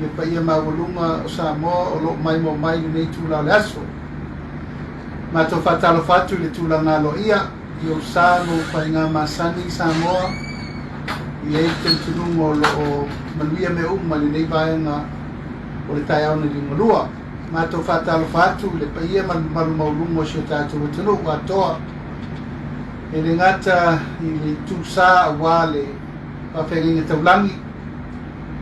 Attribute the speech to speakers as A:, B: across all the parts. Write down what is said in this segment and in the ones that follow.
A: le paia maualuga o Samoa o lo o maimoa mai i lenei itula o le aso. Matou faatalofa atu i le tulaga aloaia i ou sa ma ou faiga masani Samoa, e i ai le talitonuga o lo o manuia mea uma i lenei vaega o le taeao nei liugalua. Matou faatalofa atu i le paia ma le mamalu maualuga o si o tatou atunuu atoa, e le gata i le itu sa aua le faafeagaiga taulagi,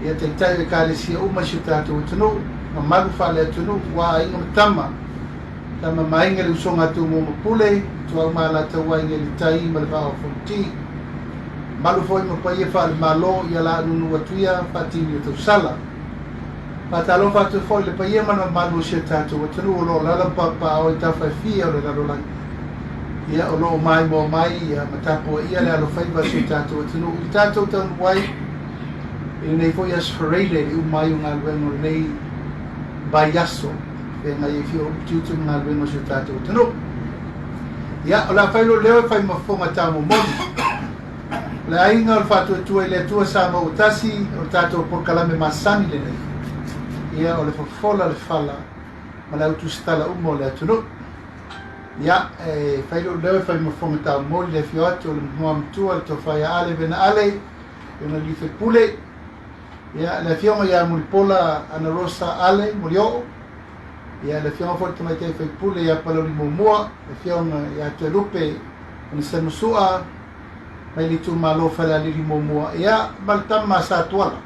A: ia taitai o Ekalesia uma i si o tatou atunuu, mamalu faale-atunuu, ua aiga ma tama, tama ma aiga, le usoga a Tumua ma Pule, Ituau ma Alataua, Aiga i le Tai ma le Vaa o Fonoti. Mamalu foi ma paia faale-Malo, ia laanunu atu ia faatini o tausala. Faatalofa atu foi i le paia ma le mamalu o si o tatou atunuu o lo o alaala ma paopaao i tafa e fia o le lalolagi, ia o lo o maimoa mai ia ma tapuaia le alofaiva o si o tatou atunuu i le tatou taunuu ai i lenei foi Aso Faraile i le uma ai o galuega o lenei vaiaso feagai ai fia utiuti ma galuega o si o tatou atunuu. Ia, o le a fai lou leo e fai ma fofoga taumomoli. O le aiga o le Faatuatua i le Atua Samoa ua tasi, o le tatou polokalame masani lenei. Ia, o le fofola le fala ma le autusitala uma o le atunuu. Ia, e fai lou leo e fai ma fofoga taumoli le afio atu o le Igoamatua, le Tofa ia Ale Vena Ale, le Alii Faipule, ia, le Afioga ia Mulipola Anarosa Ale Molioo, ia, le Afioga foi i le Tamaitai Faipule ia Palauli Muamua, le Afioga ia Toelupe Onesemo Sua, mai le itumalo Falealili Muamua, ia, ma le tama a Satuala,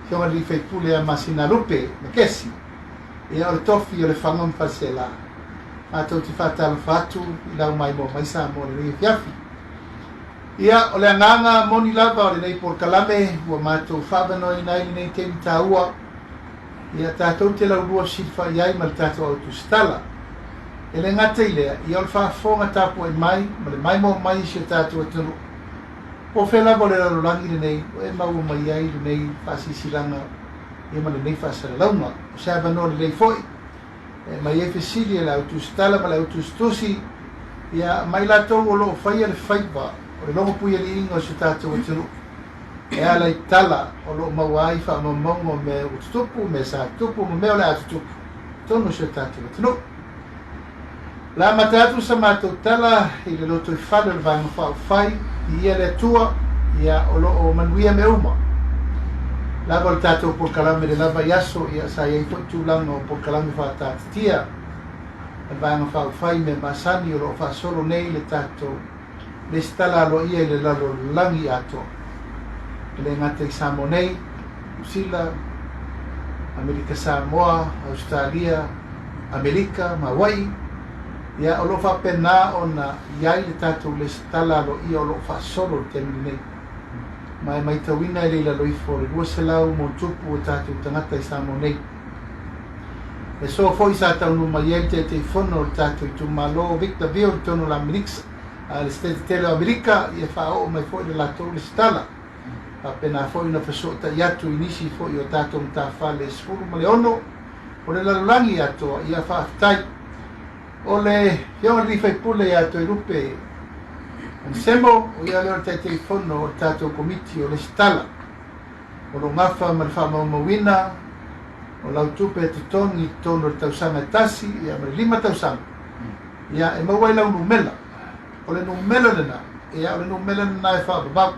A: Afioga i le Alii Faipule ia Masinalupe Makesi, ia, o le tofi o Lefaga ma Faleaseela. Matou te faatalofa atu i lau maimoa mai Samoa i lenei afiafi. Ia, o le agaga moni lava o lenei polokalame ua matou faavanoaina ai lenei taimi taua, ia tatou te laulua fesilafai ai ma le tatou au tusitala. E le gata i lea, ia o le faafofoga tapuai mai ma le maimoa mai i si o tatou atunuu, po o fea lava o le lalolagi lenei ua e maua mai ai lenei faasilasilaga ia ma lenei faasalalauga. O se avanoa lelei foi e aumai ai fesili a le au tusitala ma le au tusitusi, ia, ma i latou o lo o faia le faiva o le logopuialiiga o si o tatou atunuu e ala i tala o lo o maua ai faamaumauga o mea ua tutupu, mea sa tutupu ma mea o le a tutupu i totonu o si o tatou atunuu. O le a amata atu sa matou tala i le lotoifale o le Vaega Faaupufai, viia le Atua, ia, o lo o manuia mea uma. Lava o le tatou polokalame i le lava i aso, ia, sa i ai foi tulaga o polokalame faataatitia a le Vaega Faaupufai i mea masani o lo o faasolo nei le tatou lesitala aloaia i le lalolagi atoa, e le gata i Samoa nei, Niu Sila, Amerika Samoa, Ausetalia, Amerika ma Hawaii, ia, o lo o faapena ona i ai le tatou lesitala aloaia o lo o faasolo i le taimi lenei. Ma e maitauina e le i lalo ifo o le 200 ma tupu o tatou tagata i Samoa nei. E soa foi sa taunuu mai ai le Taitaifono o le tatou itumalo o Victorville i totonu o le State tele o Amerika, ia faaoo mai foi le latou lesitala. Faapena foi ona fesootai atu i nisi foi o tatou matafale e 16 o le lalolagi atoa, ia faafetai. O le Afioga i le Alii Faipule ia Toelupe Onesemo, o ia lea o le Taitaifono o le tatou Komiti o Lesitala. O lo o gafa ma le faamaumauina o lau tupe e totogi i totonu o le tausaga e tasi ia ma le 5 tausaga, ia e maua ai lau numela. O le numela lena, ia o le numela lena e faavavau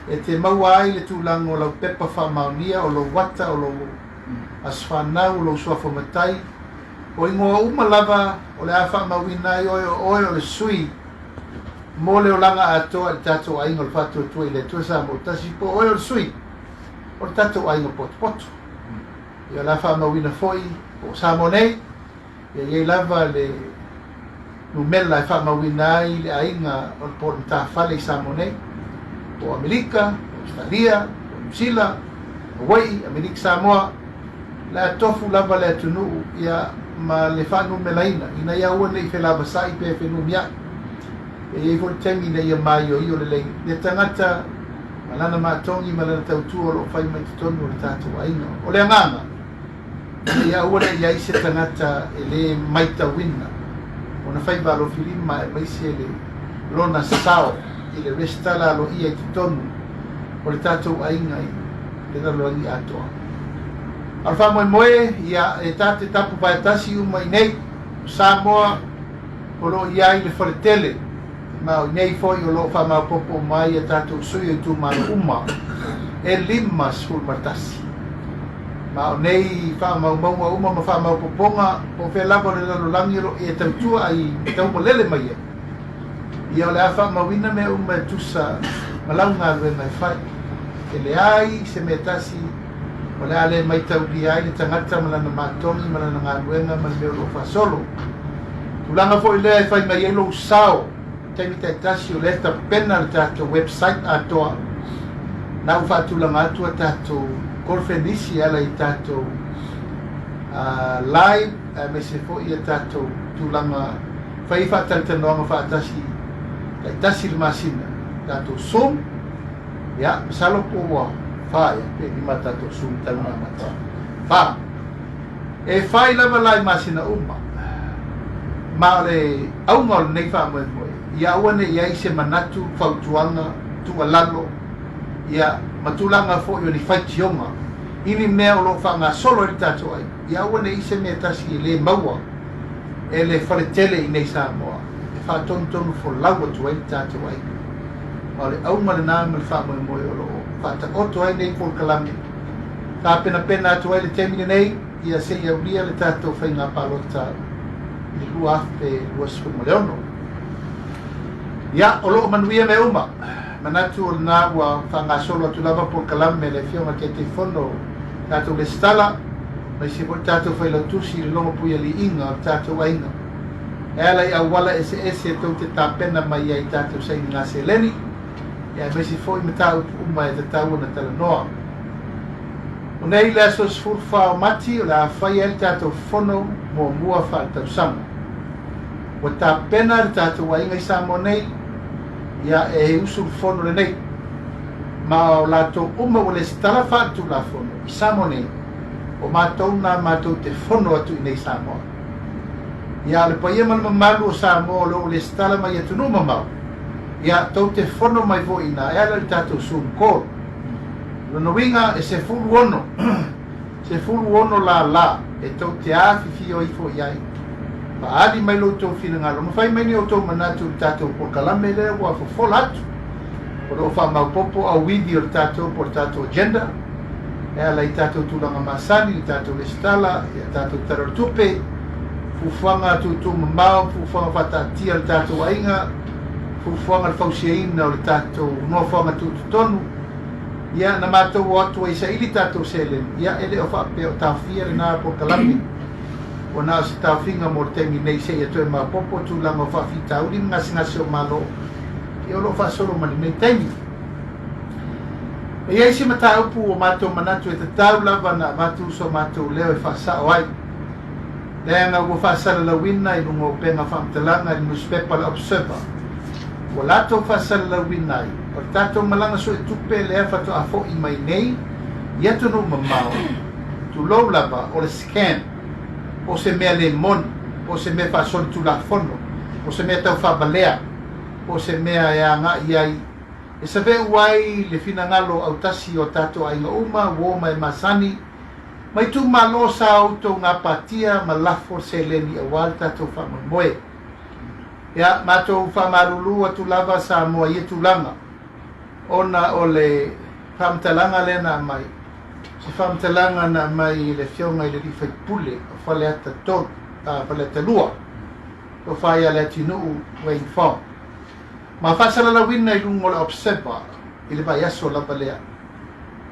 A: e te maua ai le tulaga o lau pepa faamaonia, o lou ata, o lou aso fanau, o lou suafa matai, o igoa uma lava o le a faamauina ai oe o oe o le sui mo le olaga atoa i le tatou aiga o le Faatuatua i le Atua Samoa Tasi, po o oe o le sui o le tatou aiga potopoto. Ia o le a faamauina foi po o Samoa nei, Ia i ai lava le numela e faamauina ai le aiga o le po o le matafale i Samoa nei, po o Amerika, po o Ausetalia, po o Niu Sila, Hawaii, Amerika Samoa, o le a tofu lava le atunuu ia ma le faanumelaina ina ia aua ne i felavasa'i pe fenumia'i. E i ai foi le taimi ina ia maioio lelei le tagata ma lana maatogi ma lana tautua o lo o fai mai totonu o le tatou aiga. O le agaga, ina ia aua ne i ai se tagata e lē maitauina ona faiva alofilima aemaise le lona sao i le resitala aloaia i totonu o le tatou aiga i le lalolagi atoa. A o le faamoemoe, ia, e ta te tapu vaetasi uma i nei, o Samoa o lo o i ai le faletele, ma o i nei foi o lo o faamaopoopo uma ai a tatou sui o itumalo uma e 51. Ma o nei faamaumauga uma ma faamaopoopoga, po o fea lava o le lalolagi o lo o e tautua ai ma taumalele mai ai, ia o le a faamauina mea uma e tusa ma lau galuega e fai. E leai se mea tasi o le a le maitaulia ai le tagata ma lana matogi ma lana galuega ma le mea o lo o faasolo. Tulaga foi lea e fai mai ai lou sao i taimi taitasi o lea e tapena le tatou website atoa na ua faatulaga atu a tatou kolofenisi e ala i tatou live aemaise foi a tatou tulaga fai faatalatalanoaga faatasi taitasi i le masina tatou Zoom. Ia, masalo po ua fa ea pe lima tatou Zoom talu ona amata. Fa. E fai lava la i masina uma. Ma o le auga o lenei faamoemoe, ia aua ne i i ai se manatu, fautuaga, tuualalo, ia, ma tulaga foi o ni faitioga i ni mea o lo o faagasolo ai le tatou aiga, ia aua ne i i se mea tasi e le maua e le faletele i nei Samoa e faatonutonu folau atu ai le tatou aiga. Ma o le auga lena ma le faamoemoe o lo o faataoto ai nei polokalame, tapenapena atu ai le taimi lenei, ia se i aulia le tatou faiga palota i le 2026. Ia, o lo o manuia mea uma. Manatu o lena ua faagasolo atu lava polokalame a le Afioga i le Taitaifono, tatou lesitala, aemaise foi le tatou failautusi i le logopuialiiga o le tatou aiga. E ala i auala eseese tou te tapena mai ai i tatou sainiga seleni, ia aemaise foi mataupu uma e tatau ona talanoa. O nei le aso 14 o Mati o le a fai ai le tatou fono muamua faaletausaga. Ua tapena le tatou aiga i Samoa nei, ia e usu le fono lenei. Ma o latou uma ua lesitala faaletulafono i Samoa nei, o matou na matou te fono atu i nei Samoa. Ia o le paia ma le mamalu o Samoa o lo o lesitala mai atunuu mamao, ia tou te fono mai foi ina e ala i le tatou Zoom call. O lona uiga e 16, 16 lala e tou te afifio ifo i ai. Faaali mai lo outou finagalo ma fai mai ni outou manatu i le tatou polokalame lea ua fofola atu. O lo o faamaopoopo auivi o le tatou po o le tatou agenda e ala i tatou tulaga masani, le tatou lesitala, ia tatou Tala o le Tupe, fuafuaga tuutuumamao, fuafuaga faataatia a le tatou aiga, fuafuaga le fausiaina o le tatou nofoaga tutotonu. Ia, na matou o atu ai e saili tatou seleni, ia e le o faapea o taofia lena polokalame. Ua na o se taofiga mo le taimi nei seia toe maopoopo tulaga o faafitauli ma gasegase o Malo, ia o lo o faasolo mai lenei taimi. E i ai se mataupu ua matou manatu e tatau lava ona avatu so matou leo e faasao ai, leaga ua faasalalauina i luga o upega faamatalaga i le nusipepa Le Observer, ua latou faasalalauina ai, o le tatou malaga suetupe lea faatoa foi mai nei i atunuu mamao, tulou lava, o le scam, po o se mea le moni, po o se mea faasolitulafono, po o se mea taufaavalea, po o se mea e agai ai e save'u ai le finagalo autasi o tatou aiga uma, uo ma e masani, ma itumalo sa outou gapatia ma lafo le seleni aua le tatou faamoemoe. Ia, matou faamalulu atu lava Samoa i ia tulaga, ona o le faamatalaga lea na aumai, o se faamatalaga na aumai e le Afioga i le Alii Faipule o Faleata 3, Faleata 2, Tofa ia Leatinuu Wayne Fong. Ma faasalalauina i luga o le Observer i le vaiaso lava lea.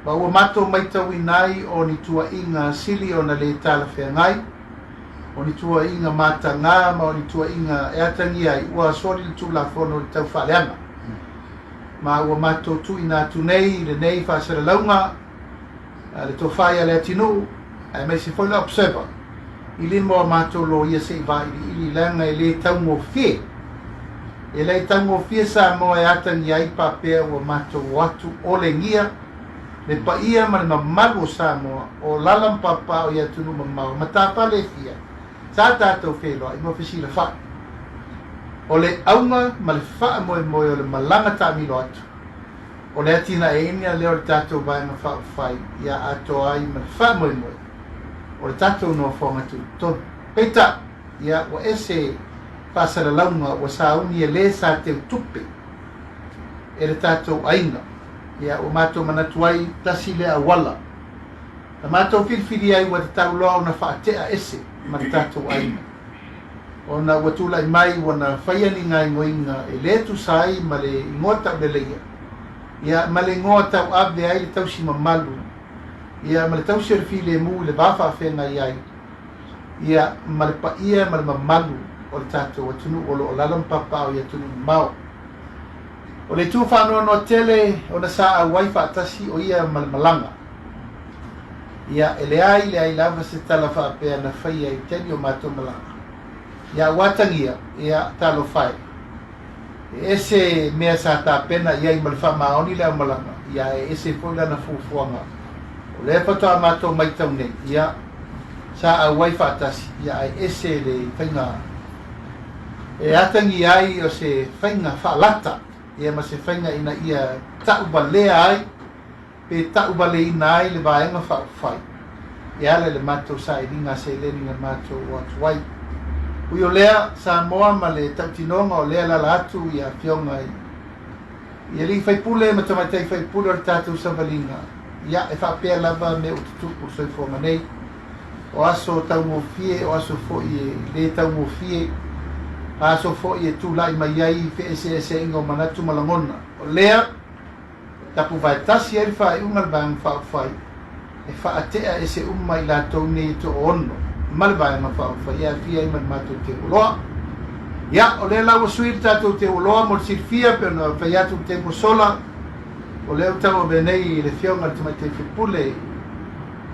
A: Ma ua matou maitauina ai o ni tuuaiga sili ona le talafeagai, o ni tuuaiga matagā ma o ni tuuaiga e atagia ai ua soli le Tulafono i le taufaaleaga. Ma ua matou tuuina atu nei i lenei faasalalauga le tofa ia Leatinuu aemaise foi le Observer i lima o a matou loia se i vailiili leaga e le taugofie. E le taugofie Samoa e atagia ai paapea ua matou o atu olegia le paia ma le mamalu o Samoa o lala ma papao i atunuu mamao matafale e fia sa tatou feiloai ma fesilafai. O le auga ma le faamoemoe o le malaga taamilo atu o le atinaeina lea o le tatou Vaega Faaupufai ia atoa ai ma le faamoemoe. O le tatou nofoaga tutotonu. Peitai, ia, ua ese faasalalauga ua sauni e le sa teutupe e le tatou aiga. Ia, ua matou manatu ai, tasi lea auala na matou filifili ai ua tatau loa ona faatea ese ma le tatou aiga, ona ua tulai mai ua na faia ni gaoioiga e le tusa ai ma le igoa tauleleia, ia, ma le igoa tauave ai le tausi mamalu, ia, ma le tausi o le filemu i le va faafeagai ai, ia, ma le paia ma le mamalu o le tatou atunuu o lo o alaala ma papaaao i atunuu mamao. O le itu faanoanoa tele ona sa auai faatasi o ia ma le malaga. Ia, e leai leai lava se tala faapea na faia i taimi o matou malaga. Ia, ua atagia, ia, talofa e. E ese mea sa tapena i ai ma le faamaoni le aumalaga, ia, e ese foi lana fuafuaga. O lea faatoa matou maitau nei, ia, sa auai faatasi, ia, ae ese le faiga e atagia ai o se faiga faalata, ia, ma se faiga ina ia tauvalea ai pe tauvaleina ai le Vaega Faaupufai e ala i le matou sailiga seleni na matou o atu ai. Ui o lea, Samoa ma le tautinoga o lea lala atu i afioga i alii faipule ma tamaitai faipule o le tatou savaliga, ia, e faapea lava mea ua tutupu i le soifuaga nei. O aso taugofie, o aso foi e le taugofie, aso foi e tulai mai ai feeseeseaiga o manatu ma lagona. O lea, Tapuvae tasi ai le faaiuga a le Vaega Faaupufai e faatea ese uma i latou nei e toaono ma le Vaega Faaupufai e aafia ai ma le matou teuoloa. Ia, o lea la ua sui le tatou teuoloa mo le silafia pei ona fai atu i le taimi ua sola, o lea ua tauavea nei le Afioga i le Tamaitai Faipule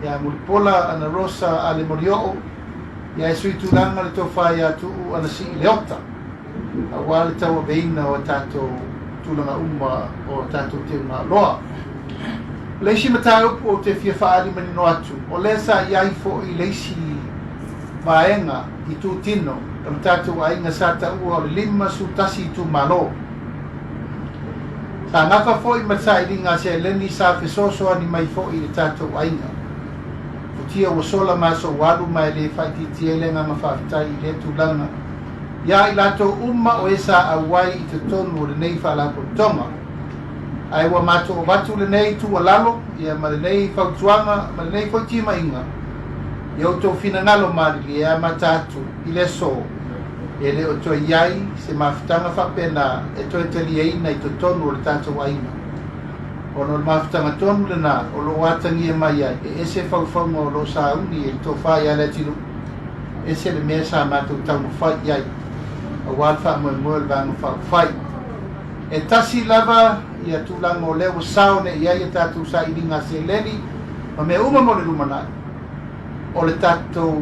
A: ia Mulipola Anarosa Ale Molioo, ia e sui tulaga le Tofa ia Tuuu Anasii Leota. aua le tauaveina o a tatou tulaga uma o a tatou teugaaloa. O le isi mataupu ou te fia faaali manino atu, o lea sa i ai foi le isi vaega i itutino o le tatou aiga sa taua o le 51 itumalo. Sa nafa foi ma le sailiga a seleni sa fesoasoani mai foi i le tatou aiga. Futia ua sola ma aso ua alu ma e le faaitiitia ai le agaga faafetai i lea tulaga. Iā i latou uma o e sa auai i totonu o lenei Faalapotopotoga. Ae ua matou avatu lenei tuualalo, ia ma lenei fautuaga ma lenei foi timaiga i outou finagalo malilie e amata atu i le aso e le o toe i ai se mafutaga faapena e toe taliaina i totonu o le tatou aiga. Ona o le mafutaga tonu lena o lo o atagia mai ai e ese faufauga o lo o sauni e le tofa ia Leatinuu. Ese le mea sa matou taumafai i ai aua le faamoemoe o le Vaega Faaupufai. E tasi lava ia tulaga o lea ua sao nei i ai a tatou sailiga seleni ma mea uma mo le lumanai, o le tatou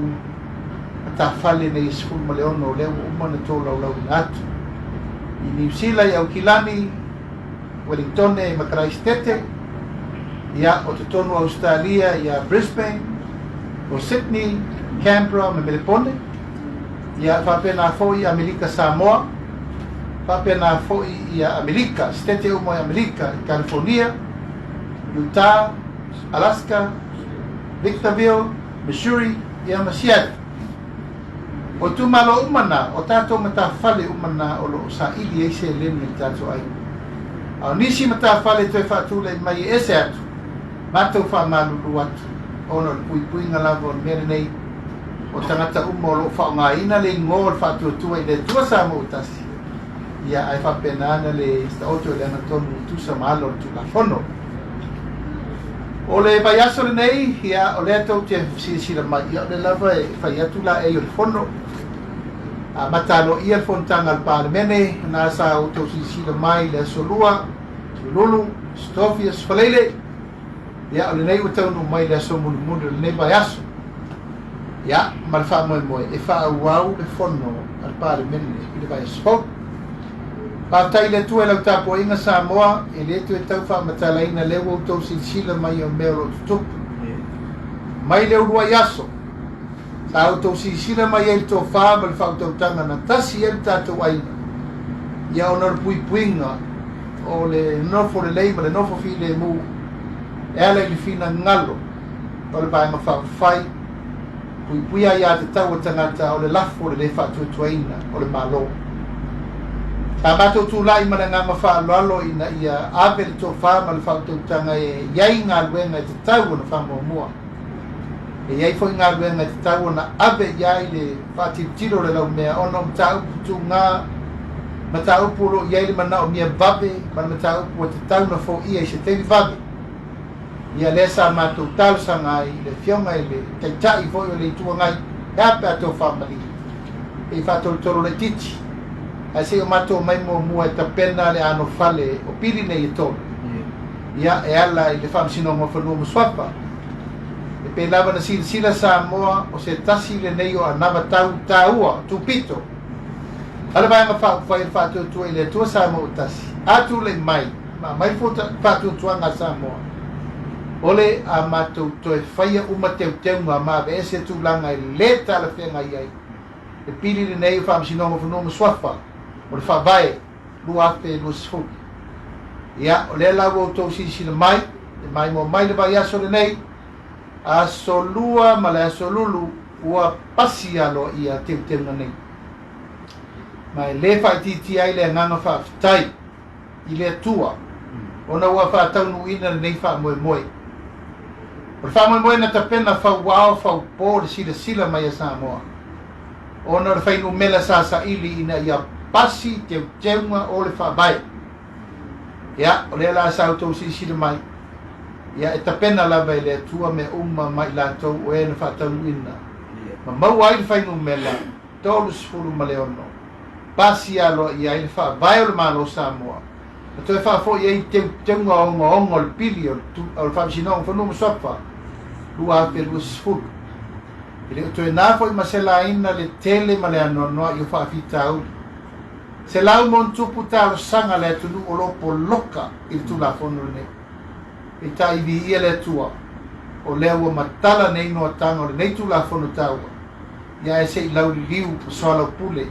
A: matafale nei e 16 o lea ua uma ona tolaulauina atu i Niu Sila, i Aukilani, Welingtone ma Karaisitete, ia, o totonu o Ausetalia ia Brisbane, o Sydney, Canberra ma Melepone, ia, faapena foi Amelika Samoa, faapena foi ia Amelika, Sitete uma i Amelika, i California, Utah, Alaska, Victorville, Missouri, ia ma Seattle. O itumalo uma na, o tatou matafale uma na o lo o saili ai seleni a le tatou aiga. A o nisi matafale e toe faatulai mai e ese atu, matou faamalulu atu, ona o le puipuiga lava o le mea lenei, o tagata uma o lo o faaaogaina le igoa o le Faatuatua i le Atua Samoa ua Tasi, ia ae faapena ona le taoto i le agatonu e tusa ma ala o le Tulafono. O le vaiaso lenei, ia, o lea tou te silasila mai, ia, o lea lava e fai atu laei o le Fono. Amata aloaia le fonotaga a le Palemene, na sa outou silasila mai i le Aso Lua, Ululu, Aso Tofi, Aso Faraile, ia, o lenei ua taunuu mai i le aso mulimuli o lenei vaiaso. Ia, ma le faamoemoe e faaauau le Fono a le Palemene i le vaiaso fou. Faafetai i le Atua i lau tapuaiga Samoa, e le toe tau faamatalaina lea ua outou silasila mai o mea o lo o tutupu. Mai le uluai aso, sa outou silasila mai ai i le tofa ma le faautautaga na tasi ai le tatou aiga, ia ona o le puipuiga o le nofo lelei ma le nofo filemu e ala i le finagalo o le Vaega Faaupufai. Puipuia aiatatau a tagata o le lafo o le le faatuatuaina o le Malo. Sa matou tulai ma le agaga faaaloalo ina ia ave le tofa ma le faautautaga e i ai galuega e tatau ona faamuamua. E i ai foi galuega e tatau ona ave i ai le faatilotilo o le laumea ona o mataupu tuga, mataupu o lo o i ai le manaomia vave ma le mataupu ua tatau ona foia i se taimi vave. Ia lea sa matou talosaga ai i le Afioga i le Taitai foi o le Itu Agai, e a pe a toe faamalie i faatolotolo laitiiti, ae se i o matou omai muamua e tapena le anofale o pili nei e tolu, ia, e ala i le Faamasinoga o Fanua ma Suafa. E pei lava na silasila Samoa o se tasi lenei o anava tau taua tupito a le Vaega Faaupufai o le Faatuatua i le Atua Samoa ua Tasi, a tulai mai ma aumai le faatuatuaga a Samoa, o le a matou toe faia uma teuteuga ma aveese tulaga e le talafeagai ai le pili lenei o Faamasinoga o Fanua ma Suafa o le Faavae 2020. Ia, o lea la ua outou silasila mai, e maimoa mai le vaiaso lenei, Aso Lua ma le Aso Lulu, ua pasi aloaia teuteuga nei. Ma e le faaitiitia ai le agaga faafetai i le Atua ona ua faataunuuina lenei faamoemoe. O le faamoemoe na tapena fauao faupo le silasila mai a Samoa ona o le fuainumera sa saili ina ia pasi teuteuga o le Faavae. Ia, o lea la sa outou silasila mai, ia e tapena lava e le Atua mea uma ma i latou o e na faataunuuina ma maua ai le fuainumera 36, pasi aloaia ai le Faavae o le Malo o Samoa, ma toe faafoi ai teuteuga ogaoga o le Pili o le Faamasinoga o Fanua ma Suafa 2020. E le o toe na foi ma se laina le tele ma le anoanoai o faafitauli. 100+ talosaga a le atunuu o lo o poloka i le Tulafono lenei. Peitai viia le Atua, o lea ua matala nei noataga o lenei Tulafono taua, ia ae se i lauliliu ma soalaupule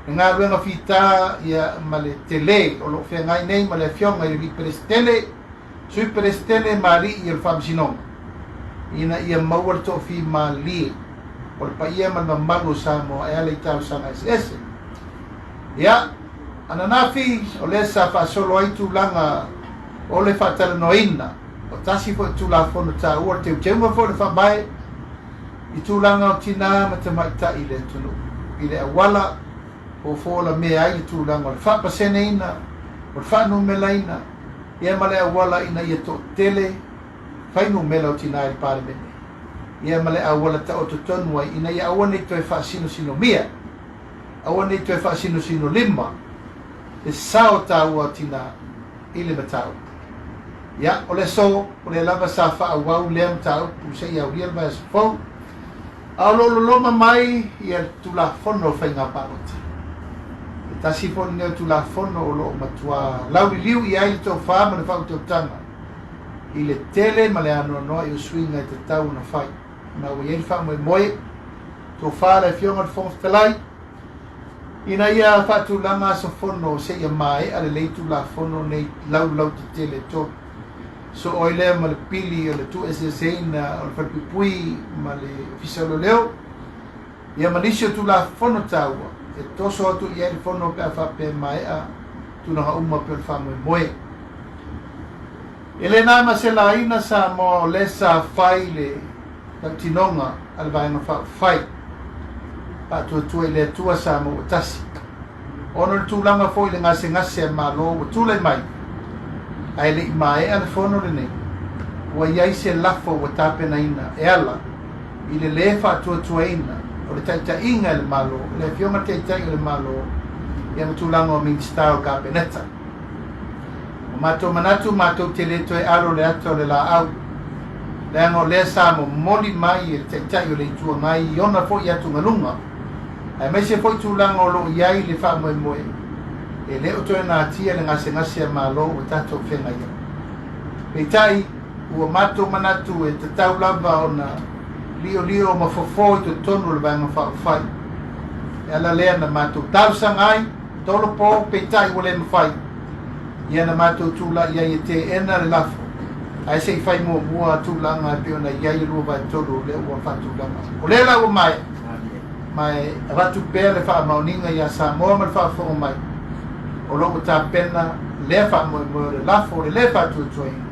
A: le galuega fita ia ma le tele o lo o feagai nei ma le Afioga i le Alii Peresetene, Sui Peresetene ma Alii o le Faamasinoga ina ia maua le toafimalie o le paia ma le mamalu o Samoa e ala i talosaga eseese. Ia, ananafi o lea sa faasolo ai tulaga o le faatalanoaina o tasi foi o Tulafono taua o le teuteuga foi o le Faavae i tulaga o tinā ma tamaitai i le atunuu, i le auala fofolamea ai le tulaga o le faapaseneina, o le faanumelaina, ia ma le auala ina ia toatele fuainumera o tinā i le Palemene, ia ma le auala taoto tonu ai ina ia aua ne i toe faasinosinomia, aua ne i toe faasinosinolima le sao taua o tinā i le mataupu. Ia, o le aso, o lea lava sa faaauau lea mataupu seia aulia le vaiaso fou, a o lo o loloma mai ia le Tulafono o Faiga Palota. E tasi foi lenei o Tulafono o lo o matuā lauliliu i ai le tofa ma le faautautaga i le tele ma le anoanoai o suiga e tatau ona fai. Ma ua i ai le faamoemoe, tofa le Afioga i le Fofoga Fetalai, Ina ia faatulaga aso fono seia maea lelei Tulafono nei laulautetele e tolu, soo ai lea ma le pili o le tuueseeseina o le falepuipui ma le Ofisa o Leoleo, ia ma nisi o Tulafono taua e toso atu i ai le fono pe a faapea e maea tulaga uma pei o le faamoemoe. E le na ma se laina Samoa o lea sa fai le tautinoga a le Vaega Faaupufai Faatuatua i le Atua Samoa ua Tasi, ona o le tulaga foi i le gasegase a Malo ua tulai mai, ae le i maea le fono lenei, ua i ai se lafo ua tapenaina e ala i le lē faatuatuaina o le taitaiga e le Malo, le Afioga Taitai o le Malo ia ma tulaga o Minisita o le Kapeneta. O matou manatu matou te le toe alo le ata o le laau, leaga o lea sa momoli mai e le Taitai o le Itu Agai i ona foi atugaluga, aemaise foi tulaga o lo o i ai le faamoemoe, e le o toe natia le gasegase a Malo ua tatou feagai ai. Peitai, ua matou manatu e tatau lava ona liolio ma fofo i totonu o le Vaega Faaupufai. E ala lea na matou talosaga ai, tolopo, peitai ua le mafai ia na matou tulai ai e teena le lafo. Ae se i fai muamua tulaga e pei ona i ai le 2/3 o lea ua faatulaga. O lea la ua maea, ma e avatu pea le faamaoniga ia Samoa ma le faafofoga mai, o lo o ua tapena lea faamoemoe o le lafo o le lē faatuatuaina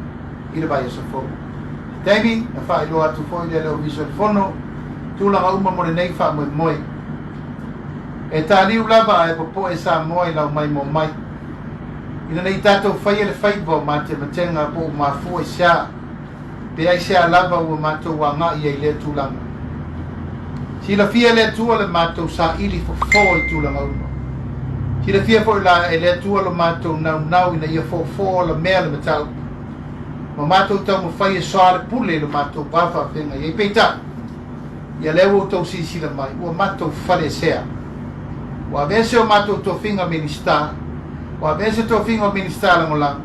A: i le vaiaso fou. I se taimi, na faailoa atu foi lea e le Ofisa o le Fono tulaga uma mo lenei faamoemoe. E taliu lava ae popoe Samoa i lau maimoa mai. Ina ne i tatou faia le faiva o matematega po o mafua i sea, pe aisea lava ua matou agai ai i lea tulaga. Silafia e le Atua le matou saili fofo i tulaga uma. Silafia foi la e le Atua lo matou naunau ina ia fofo ola mea le mataupu, ma matou taumafai e soalepule i lo matou va faafeagai ai. Peitai, ia lea ua outou silasila mai, ua matou faleesea. Ua aveese o matou tofiga Minisita, ua aveese tofiga o Minisita Lagolago,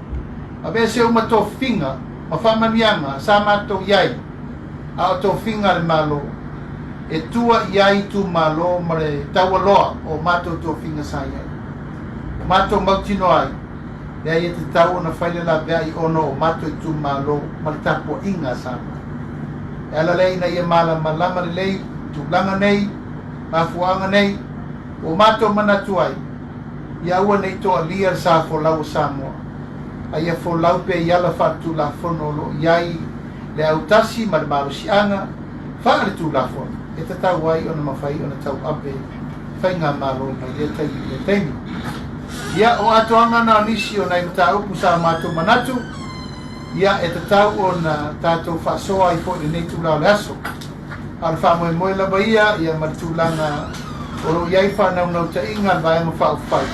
A: aveese uma tofiga ma faamanuiaga sa matou i ai, a o tofiga a le Malo e tua i ai itumalo ma le taualoa o matou tofiga sa i ai. Ua matou mautinoa ai, leai e tatau ona fai le laveai ona o matou itumalo ma le tapuaiga a Samoa. E ala lea ina ia malamalama lelei tulaga nei, mafuaaga nei, ua matou manatu ai, ia aua ne i toalia le sa folau o Samoa, a ia folau pea i ala faaletulafono o lo o i ai le autasi ma le malosiaga faaletulafono e tatau ai ona mafai ona tauave faigamalo mai lea taimi i lea taimi. Ia, o atoaga na o nisi o nai mataupu sa matou manatu, ia, e tatau ona tatou faasoa ai foi i lenei itula o le aso. A o le faamoemoe lava ia, ia ma le tulaga o lo o i ai faanaunautaiga a le Vaega Faaupufai,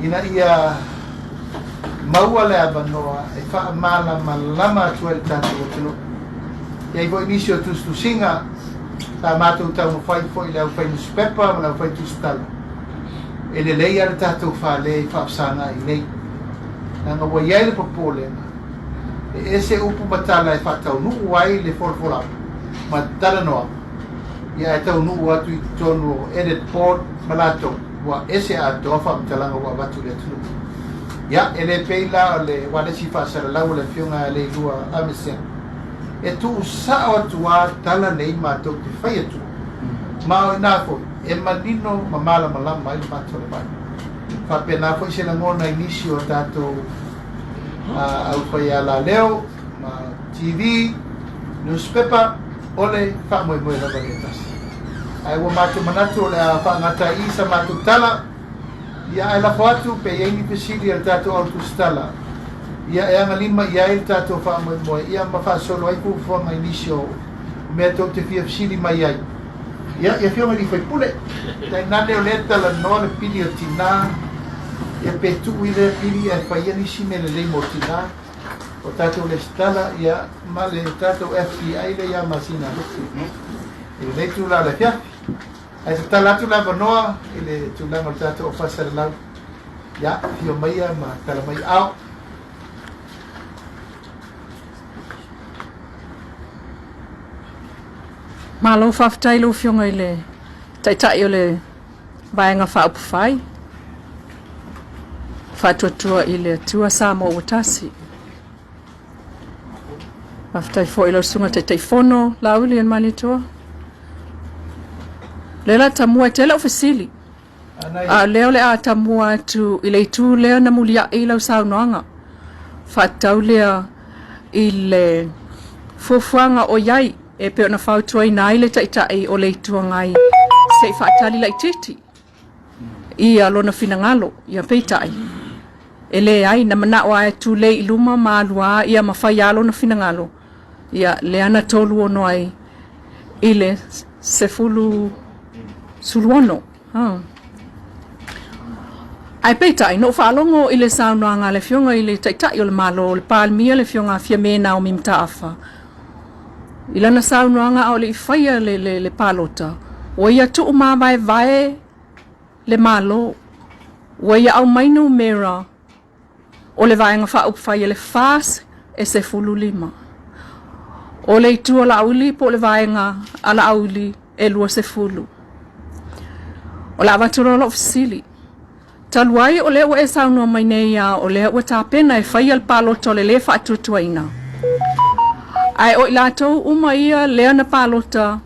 A: ina ia maua le avanoa e faamalamalama atu ai le tatou atunuu. E i ai foi nisi o tusitusiga sa matou taumafai foi i le aufai nusipepa ma le aufai tusitala, e lelei lava le tatou fale i faafesagai nei, leaga ua i ai le popolega e ese upu ma tala e faataunuu ai le folafolaga ma talanoaga, ia ae taunuu atu i totonu o edit board ma latou, ua ese atoa faamatalaga ua avatu i le atunuu. Ia, e le pei la o le ualesi faasalalau a le Afioga ia Leilua Ameseng, e tuusao atu lava tala nei matou te fai atua, ma o ina foi e manino ma malamalama ai le matou vai. Faapena foi se lagona i nisi o tatou aufaialaleo ma TV, newspaper, o le faamoemoe lava lea tasi. Ae ua matou manatu o le a faagata ai i sa matou tala, ia ae lafo atu pe i ai ni fesili a le tatou au tusitala, ia e agalima i ai le tatou faamoemoe, ia ma faasolo ai fuafuaga i nisi o mea tou te fia fesili mai ai. Ia, i Afioga i sui usufono, tainane o lea e talanoa le pili o tinā, ia pe tuu i lea pili ae fai ia nisi mea lelei mo tinā. O tatou lesitala, ia, ma le tatou FBI lea ia masina lupe i lenei tula o le afiafi. Ae tatala atu le avanoa i le tulaga o le tatou au faasalalau. Ia, afio maia ma tala mai ao.
B: Malo faafetai i lau Afioga i le Taitai o le Vaega Faaupufai, Faatuatua i le Atua Samoa ua tasi. Faafetai foi i lau Susuga Taitaifono Laauli o le Malietoa. O lea la tamua e tele au fesili, a o lea o le a tamua atu i le itu lea na muliai lau saunoaga, faatatau lea i le fuafuaga o i ai e pei ona fautuaina ai le Taitai o le Itu Agai se i faatali laitiiti ia lona finagalo, ia peitai, e leai, na manao lava e tulei i luma ma alu lava ia ma fai lava lona finagalo, ia lea na 36 ai i le 16. Ha. Ae peitai, na ou faalogo i le saunoaga a le Afioga i le Taitai o le Malo, le Palemia, le Afioga a Fiame Naomi Mataafa, i lana saunoaga a o le i faia le, le, le palota, ua ia tuumavaevae le Malo, ua ia aumai numera o le Vaega Faaupufai a le FAST e 15. O le itu o Laauli po o le Vaega a Laauli e 20. O le a avatu loa lau fesili. Talu ai o lea ua e saunoa mai nei lava o lea ua tapena e faia le palota o le lē faatuatuaina. Ae o i latou uma ia lea na palota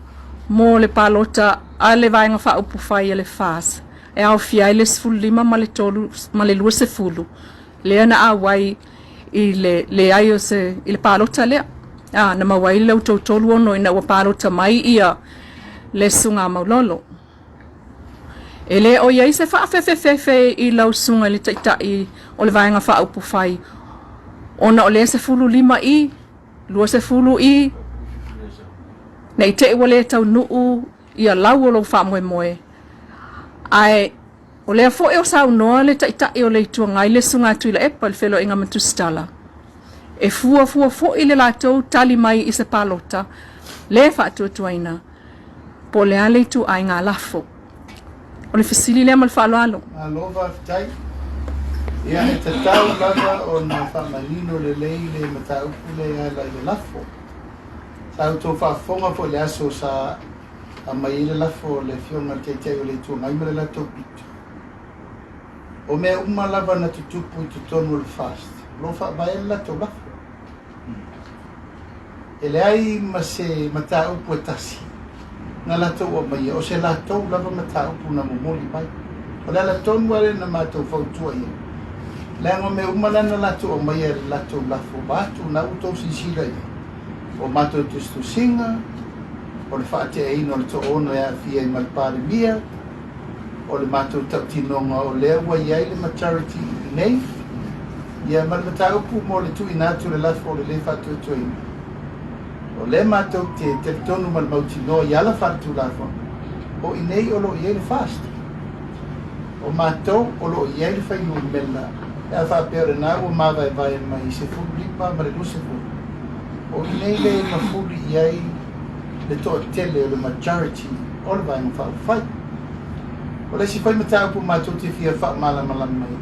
B: mo le palota a le Vaega Faaupufai a le FAST e aofia ai le 15 ma le 3 ma le 20 lea na auai i le leai o se i le palota lea a na maua ai le outou 36 ina ua palota mai ia le Susuga Maulolo. E le o i ai se faafefefefe i lau susuga i le Taitai o le Vaega Faaupufai ona o lea 15 i 20 i ne i te i ua le taunuu ia lau o lou faamoemoe. Ae o lea foi o saunoa le Taitai o le Itu Agai le Susuga a Tuilaepa i le feloaiga ma Tusitala, e fuafua foi le latou tali mai i se palota le faatuatuaina po o le a le ituaiga lafo. O le fesili lea ma le faaaloalo.
A: Malo faafetai. Ia, e tatau lava ona faamanino lelei le mataupu lea e ala i le lafo. Sa outou faafofoga foi i le aso sa aumai ai le lafo a le Afioga i le Taitai o le Itu Agai ma le latou pito. O mea uma lava na tutupu i totonu o le FAST, o lo o faavae le latou lafo. E leai ma se mataupu e tasi na latou aumaia, o se latou lava mataupu na momoli mai. O le ala tonu lava lea na matou fautua i ai, leaga o mea uma la na latou aumaia i le latou lafo vaeatu, na ua outou silasila i ai, o matou tusitusiga, o le faateaina o le toaono e aafia ai ma le Palemia, o le matou tautinoga o lea ua i ai le majority nei, ia ma le mataupu mo le tuuina atu o le lafo o le le faatuatuaina. O lea matou te talitonu ma le mautinoa i ala faaletulafono, o i nei o lo o i ai le FAST. O matou o lo o i ai le fuainumera pe a faapea o lena ua mavaevae mai 15 ma le 20, o i nei le mafuli i ai le toatele o le majority o le Vaega Faaupufai. O le isi foi mataupu matou te fia faamalamalama ai,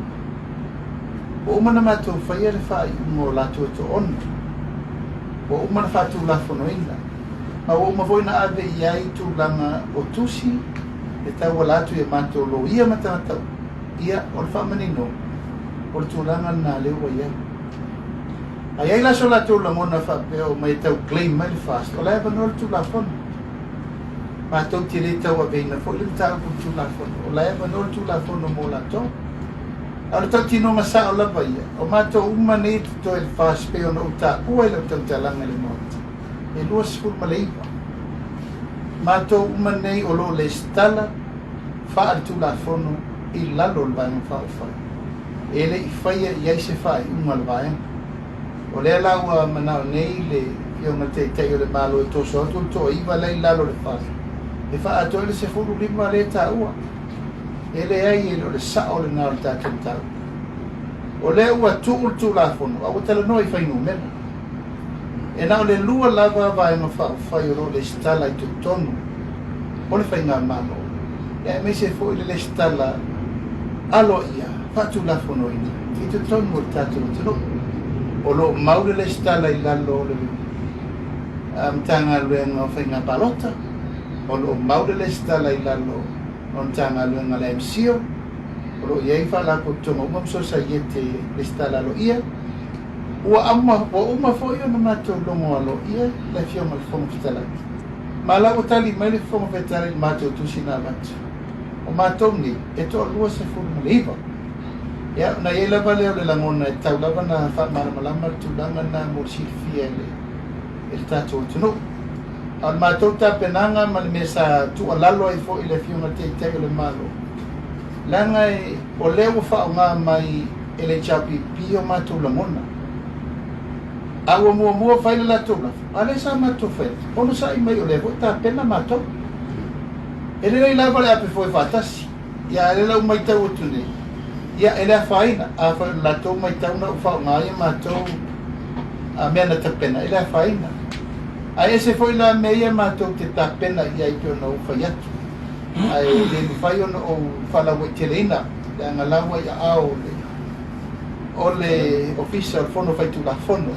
A: ua uma ona matou faia le faaiuga o latou e toaono, ua uma ona faatulafonoina, ma ua uma foi ona ave i ai tulaga o tusi e tauala atu i a matou loia ma tagata uma. Ia, o le faamaninoga, o le tulaga lena lea ua i ai. A i ai la so latou lagona faapea omai e tau claim mai le FAST, o la e avanoa le Tulafono. Matou te le tauaveina foi le mataupu i le Tulafono, o la e avanoa le Tulafono mo latou. A o le tautinoga sao lava ia, o matou uma nei e totoe i le FAST pei ona ou taua i lau tautalaga i le Maota, e 29. Matou uma nei o lo o lesitala faaletulafono i lalo o le Vaega Faaupufai. E le i faia i ai se faaiuga a le Vaega. O lea la ua manao nei le Afioga i le Taitai o le Malo e toso atu le toaiva la e i lalo o le fale e faaatoa ai le 15 lea e taua. E leai, e le o le sao lena o le tatou mataupu. O lea ua tuu le Tulafono a ua talanoa i fuainumera. E na o le lua lava Vaega Faaupufai o lo o lesitala i totonu o le Faigamalo, aemaise foi le lesitala aloaia faatulafonoina i totonu o le tatou atunuu. O lo o mau le lesitala i lalo o le Matagaluega o Faiga Palota, o lo o mau le lesitala i lalo o le Matagaluega a le MCIL, o lo o i ai faalapotopotoga uma ma sosaiete lesitala aloaia. Ua uma foi ona matou logo aloaia le Afioga i le Fofoga Fetalai, ma la ua tali mai le Fofoga Fetalai i le matou tusi na avatu. O matou nei, e toalua 19. Ia, ona i ai lava lea o le lagona e tatau lava ona faamalamalama le tulaga lena mo le silafia e le, e le tatou atunuu. A o le matou tapenaga ma le mea sa tuualalo ai foi i le Afioga i le Taitai o le Malo, leaga e, o lea ua faaaoga mai e le HRPP o matou lagona. A ua muamua fai le latou lafo, a lea sa matou fai atu, onosai mai o lea foi tapena matou. E lelei lava le ape foe faatasi, ia a o lea la ua maitau atu nei, ia e le afaina, afai o le latou maitau na ua faaaoga ai a matou mea na tapena, e le afaina. Ae ese foi la mea ia matou te tapena i ai pei ona ou fai atu. Ae le mafai ona ou faalauaiteleina, leaga la ua i aao o le o le Ofisa o le Fono Faitulafono,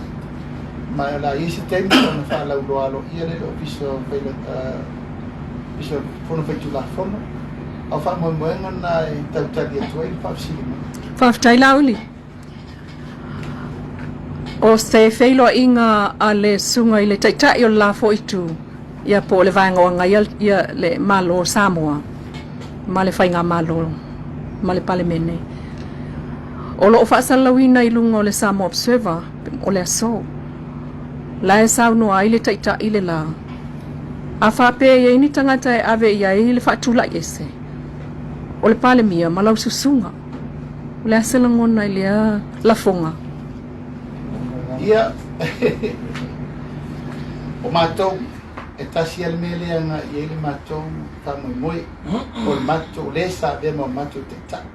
A: ma o le a i ai se taimi ona faalauiloa aloaia lea i le Ofisa o Ofisa o le Fono Faitulafono. A o faamoemoega lena e tau tali atu ai le faafesili mai.
B: Faafetai Laauli. O se feiloaiga a le Susuga i le Taitai o le la foi Itu, ia po o le Vaega o Agaia ia le Malo o Samoa ma le Faigamalo ma le Palemene. O lo o faasalalauina i luga o le Samoa Observer o le aso. La e saunoa ai le Taitai le la. A faapea e i ai ni tagata e ave i ai le faatulai ese o le Palemia ma lau susuga, o le a se lagona i lea lafoga?
A: Ia, o matou, e tasi lava le mea lea e agai i ai le matou faamoemoe, o le matou, le sa avea ma o matou taitai,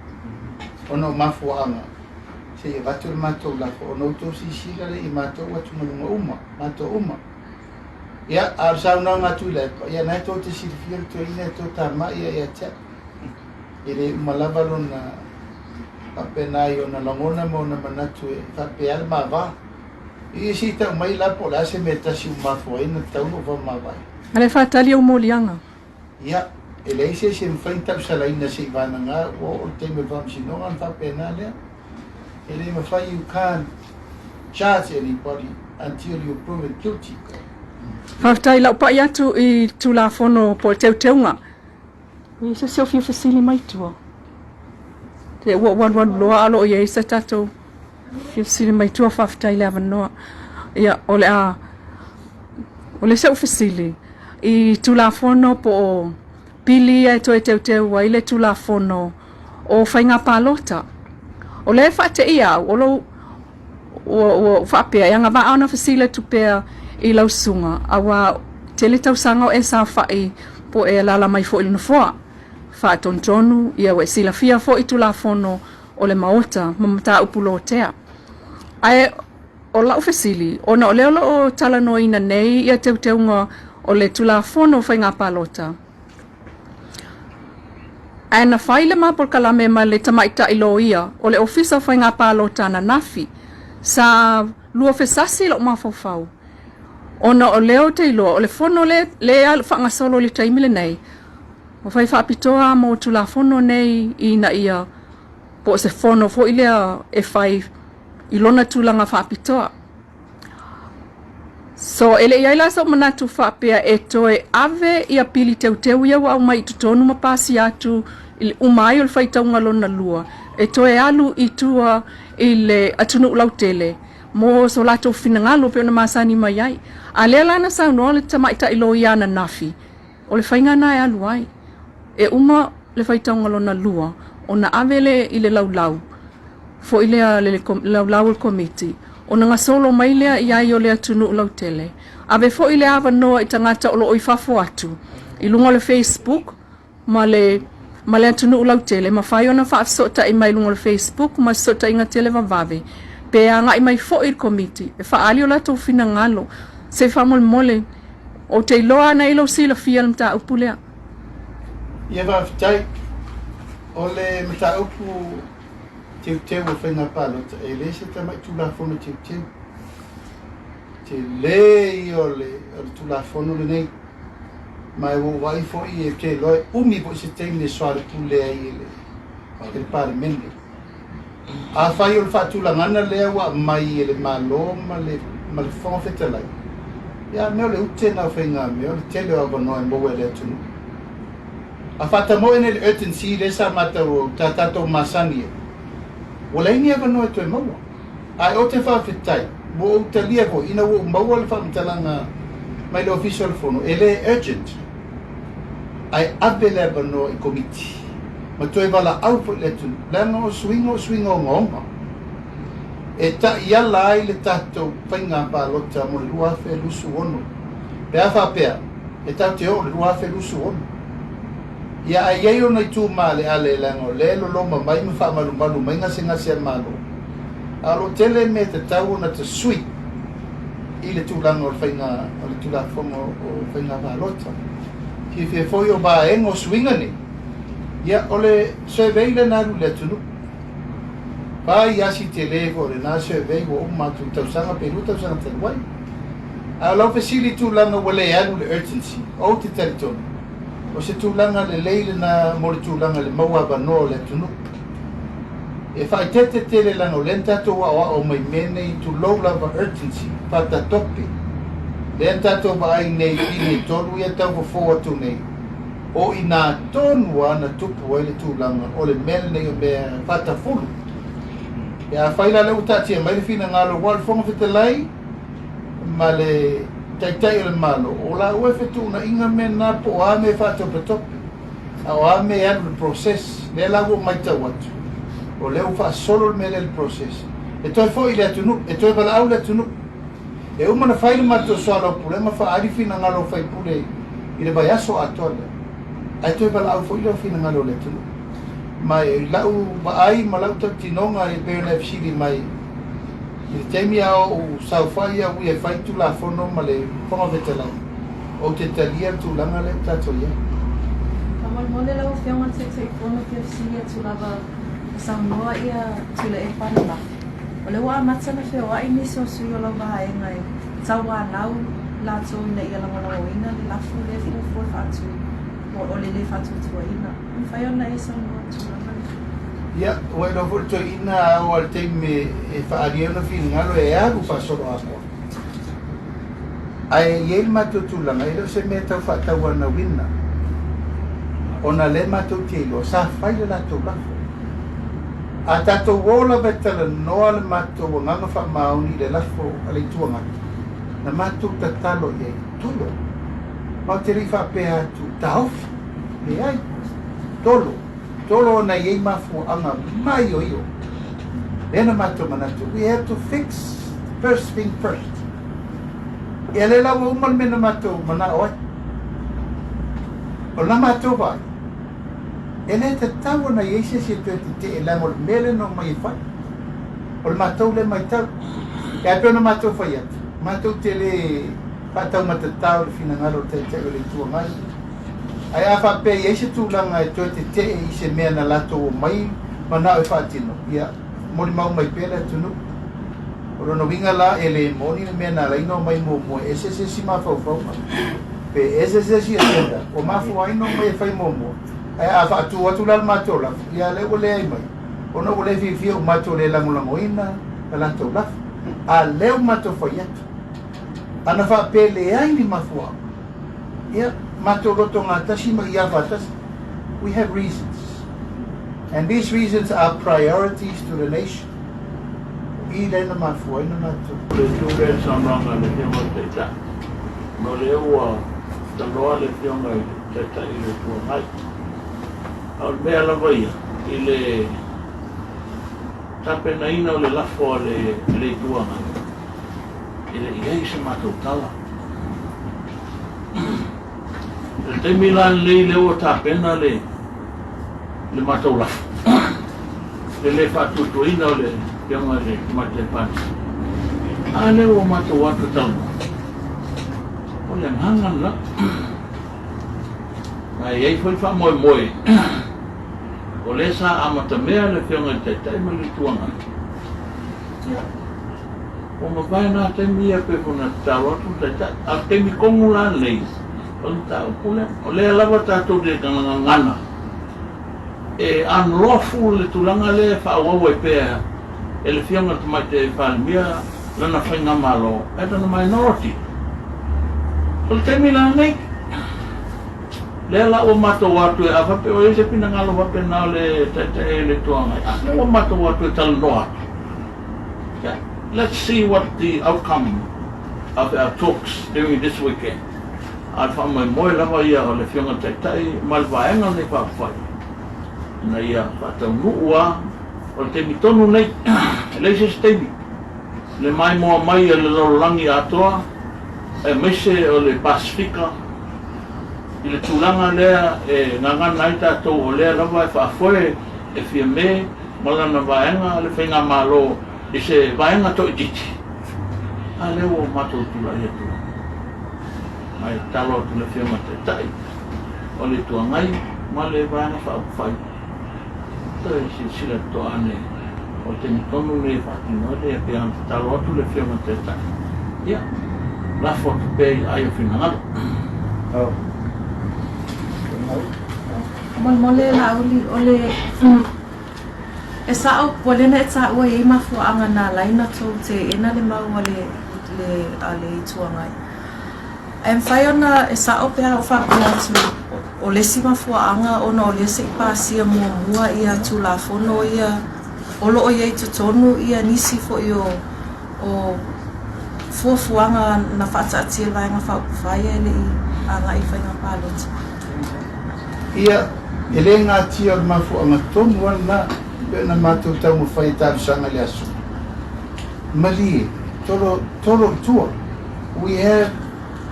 A: ona o mafuaaga, se i avatu le matou lafo, ona outou silasila lea i matou atugaluga uma, matou uma. Ia, a o le saunoaga a Tuilaepa, ia na e tou te silafia le toeaina e toatamai ia te au. E le uma lava lona faapena i ona lagona ma ona manatu e faapea le ma va. Ia se i tau mai la po o le a se mea e tasi ua mafua ai ona tatau ona ou faamavae.
B: A le faatali ou moliaga.
A: Ia, e leai se isi e mafai ona tausalaina se i vagana ua oo le taimi o le faamasinoga ona faapena lea. E le mafai, you can't charge anybody until you proven guilty.
B: Faafetai i lau pai atu i Tulafono po o Teuteuga. E i se isi o fia fesili mai tua? Te ua ou alualu loa a o lo o i ai se tatou fia fesili mai tua. Faafetai i le avanoa. Ia, o le a... O le isi ou fesili, i Tulafono po o pili ia e toe teuteu ai le Tulafono o Faiga Palota, o lea e faateia au, o lou... Ua, ua faapea, e agavaa ona fesili atu pea i lau susuga, aua tele tausaga o e saofai po o e alaala mai foi i le nofoa. Faatonutonu, ia ua e silafia foi Tulafono o le Maota ma mataupu lotea. Ae o lau fesili, ona o lea o lo o talanoaina nei ia teuteuga o le Tulafono o Faiga Palota, Ae na fai le ma polokalame ma le tamaitai loia o le Ofisa o Faiga Palota ananafi, sa luafesasi lou mafaufau, ona o lea ou te iloa o le fono lea e faagasolo i le taimi lenei, ua fai faapitoa mo Tulafono nei ina ia, po o se fono foi lea e fai i lona tulaga faapitoa. So, e le i ai la sou manatu faapea e toe ave ia pili teuteu ia ua aumai i totonu ma pasia atu i le uma ai o le faitauga lona lua, e toe alu i tua i le atunuu lautele mo so latou finagalo pei ona masani mai ai. A lea la na saunoa le tamaitai loia ananafi, o le faiga lena e alu ai. E uma le faitauga lona lua ona ave lea i le laulau foi lea le laulau o le Komiti, ona gasolo mai lea i ai o le atunuu lautele. Ave foi le avanoa i tagata o lo o i fafo atu i luga o le Facebook ma le ma le atunuu lautele, e mafai ona faafesootai mai i luga o le Facebook ma fesootaiga televavave, pe agai mai foi i le Komiti e faaali o latou finagalo. Se faamolemole, ou te iloa ana i lou silafia le mataupu lea.
A: Ia faafetai. O le mataupu teuteu o faiga palota, e le se tamai Tulafono teuteu. Tele ia o le, o le Tulafono lenei. Ma e ua ou vaai foi e te iloa e umi foi se taimi e soalepule ai e le, e le Palemene. Afai o le faatulagana lea ua aumai e le Malo ma le, ma le Fofoga Fetalai, ia mea o le ute na o faigamea, o le tele o avanoa e maua e le atunuu. A faatamoe nei le urgency lea sa matau ta tatou masani ai, ua leai ni avanoa e toe maua. Ae ou te faafetai, ua ou talia foi ina ua ou maua le faamatalaga mai le Ofisa o le Fono, e le urgent, ae ave le avanoa i Komiti ma toe valaau foi le atunuu, leaga o suiga o suiga ogaoga e taiala ai le tatou faiga palota mo le 2026. Pe a faapea e tatou te oo i le 2026. Ia, ae i ai ona itu maaleale, leaga o lea e loloma mai ma faamalumalu mai gasegase a le Malo, a o lo o tele mea e tatau ona tasui i le tulaga o le faiga o le Tulafono o Faiga Palota. Fiafia foi o vaega o suiga nei, ia, o le survey lea na alu i le atunuu. Fai lava si tele foi o lena survey ua uma atu i le tausaga pe 2 tausaga talu ai. A o lau fesili i tulaga ua le alu le urgency, ou te talitonu, o se tulaga lelei lena mo le tulaga i le maua avanoa o le atunuu. E faaeteete tele leaga o lea na tatou aoao mai i mea nei tulou lava urgency, faatatope. Lea na tatou vaai nei i pine e tolu ia e tau fofo atu nei, o i ina tonu lava na tupu ai le tulaga o le mea lenei o mea faatafulu. Pe afai la lea ua taatia mai le finagalo aua o le Fofoga Fetalai ma le Taitai o le Malo, o laua e fetuunaiga mea na po o a mea e faatopetope. A o a mea e alu i le process, lea la ua ou matau atu, o lea ua faasolo le mea lea i le process, e toe foi i le atunuu, e toe valaau le atunuu. E uma ona fai le matou soalaupulega faaali finagalo o faipule i le vaiaso atoa lea, ae toe valaau foi lea o finagalo o le atunuu. Ma i lau vaai ma lau tautinoga e pei ona e fesili mai, I le taimi a ou saofai au ia e fai Tulafono ma le Fofoga Fetalai, ou te talia le tulaga lea ua tatou i ai.
C: Faamolemole lau Afioga i le Taitaifono fia fesili atu lava ua saunoa ia Tuilaepa ananafi. O lea ua amata ona feoai nisi o sui o lau vaega e tauanau latou ina ia lagolagoina le lafo lea e fuafua e faatu po o le le faatuatuaina. E mafai ona e saunoa i le tulaga lea?
A: Ia, ua iloa foi le toeaina a oo lava i le taimi e faaali ai ona finagalo e alu faasoloatoa. Ae i ai le matou tulaga, e le o se mea tau faatauanauina, ona o lea matou te iloa sa fai le latou lafo. A tatou o lava e talanoa le matou agaga faamaoni i le lafo a le Itu Agai, na matou tatalo i ai, tolo, ma ou te le i faapea atu, taofi, leai, tolo. Tolo ona e i ai mafuaaga maioio. Lea na matou manatu, we have to fix first thing first. Ia lea la ua uma le mea na matou manao ai. O la matou vaai, e le tatau ona i ai se isi e toe tetee leaga o le mea lea na omai e fai. O le matou lea matau. Ia ae pei ona matou fai atu, matou te le faataumatatao i le finagalo o le Taitai o le Itu Agai. Ae a faapea e i ai se tulaga e toe tetee i se mea na latou omai manao e faatino, ia, molimau mai pea le atunuu. O lona uiga la, e le moni le mea na ala ai ona omai muamua e ese se isi mafaufauga, pe ese se isi agenda ua mafua ai ona omai e fai muamua. Ae a faatu atu la le matou lafo, ia lea ua leai mai, ona ua le fiafia ua matou le lagolagoina le latou lafo. A lea ua matou fai atu, ana faapea e leai ni mafuaaga, Ia, matou loto gatasi ma ia faatasi. We have reasons. And these reasons are priorities to the nation. O i lea na mafua ai na matou.
D: O le itu lea i le saunoaga a le Afioga i le Taitai, ma o lea ua taloa le Afioga i le Taitai o le Itu Agai. A o le mea lava ia, i le tapenaina o le lafo a le Itu Agai, E le i ai se matou tala. I le taimi la lenei lea ua tapena le le matou lafo, le le faatuatuaina o le Afioga i le Tamaitai Palemia. A lea ua matou o atu e talanoa, o le agaga lena. Ma e i ai foi le faamoemoe o lea sa amatamea le Afioga i le Taitai ma le Itu Agai. Ia, Ua mavae na taimi ia pei foi ona tatalo atu le Taitai. A o le taimi tonu la lenei, o le mataupu lea. O lea lava tatou te gagana e unlawful le tulaga lea e faaauau ai pea e le Afioga i le Tamaitai Palemia lana faigamalo as a minority. O le taimi la lenei, lea la ua matou o atu e, a faapea ua i ai se finagalo faapena o le Taitai o le Itu Agai, a lea ua matou o atu e talanoa atu. Let's see what the outcome of our talks during this weekend. A o le faamoemoe lava ia o le Afioga i le Taitai ma le Vaega lenei Faaupufai ina ia faataunuu lava, o le taimi tonu nei, e leai se isi taimi, le maimoa mai a le lalolagi atoa aemaise o le Pasefika i le tulaga lea e gagana ai tatou o lea lava e faafoe e Fiame ma lana vaega le faigamalo i se vaega toaitiiti, a lea ua matou tulai atu ai. E tatalo atu i le Afioga i le Taitai o le Itu Agai ma le Vaega Faaupufai, toe silasila totoa ane o le taimi tonu lenei e faatino ai le pei ona tatalo atu le Afioga i le Taitai, ia, lafo atu pea i aai o finagalo.
C: Faamolemole Laauli, o le. E sa'o, ua lē na e tāua i ai mafuaaga na ala ai na tou teena le mau a le, le, a le Itu Agai. Ae mafai ona e sa'o pe a ou faapea atu o le isi mafuaaga ona o lea se i pasia muamua ia Tulafono ia o lo o i ai i totonu ia nisi foi o, o fuafuaga na faataatia e le Vaega Faaupufai ae le i agai i le faiga palota.
A: Ia, e le natia o le mafuaaga tonu lava lena pei ona matou taumafai e talosaga i le aso. Malie, tolo, tolo i tua. We have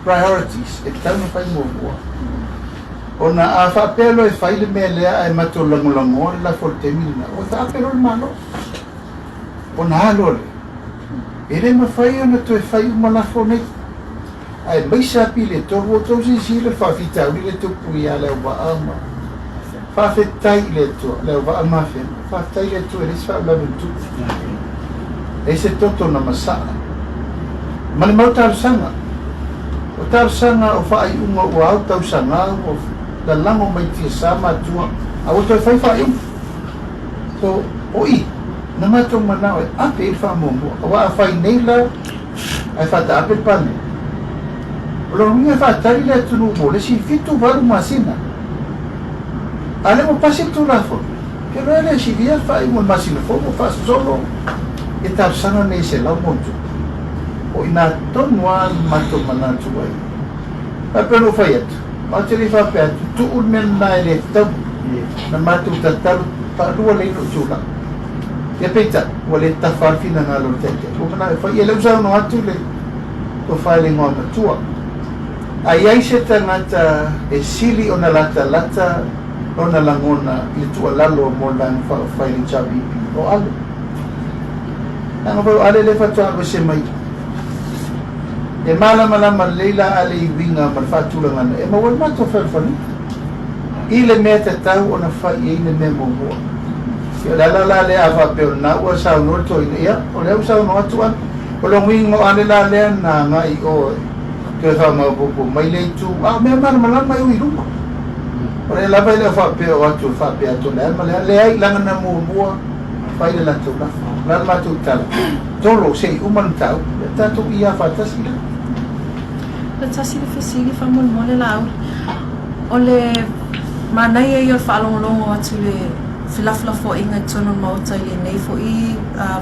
A: priorities e tatau ona fai muamua. Ona a faapea loa e fai le mea lea ae matou lagolagoa le lafo i le taimi lena, ua taape loa le Malo. Ona a loa lea, e le mafai ona toe fai uma lafo nei. Aemaise lava pili e tolu outou silasila le faafitauli le tupu ia Leauvaa ma Faafetai i le Atua Leauvaa ma Afega faafetai i le Atua e leai se faalavelave na tupu leai se toto na masaa ma le mau talosaga o talosaga o faaiuga ua au tausaga ua lalago mai tiasa ma atua a ua toe fai faaiuga so o i na matou manao e ave i ai le faamuamua aua a fai nei la ae faataape le Palemene. O lona uiga e faatali le atunuu mo le isi 7, 8 masina. A o lea ua pasi le Tulafono, ke loa e le silia le faaiuga o le masina fou ua faasolo ia talosaga nei e selau ma ona tupu. O i ina tonu lava le matou manatu ai. Ae pei ona ou fai atu, matou te le i faapea atu, tuu le mea lena e le tatau na matou tatalo faalua lelei lou tulaga. Ia peitai, ua le tafa le finagalo o le Taitai. Ua manao e fai. Ia lea ua saunoa atu le tofa i le Igoamatua. A i ai se tagata e sili ona latalata lona lagona i le tuualalo mo le Vaega Faaupufai a le HRPP, o Ale. Leaga foi o Ale lea faatoa alu ese mai. E malamalama lelei la Ale i uiga ma le faatulagaga e maua ai le matou fealofaniga i le mea tatau ona fai i ai le mea muamua. Ia o le ala la lea a faapea o lena ua saunoa le toeaina, ia o lea ua saunoa atu Ale. O lona uiga o Ale la lea na agai i o e toe faamaopoopo mai le itu, a o mea malamalama e ui i luma. O lea lava e le o faapea o atu e faapea atu o le a ma le a. Leai, leaga na muamua fai le latou lafo. O le a le matou tala? Tolo se i uma le mataupu, ia tatou ia faatasi lea.
C: E tasi le fesili faamolemole Laauli. O le manaia ia o le faalogologo atu i le felafolafoaiga i totonu o le Maota i lenei foi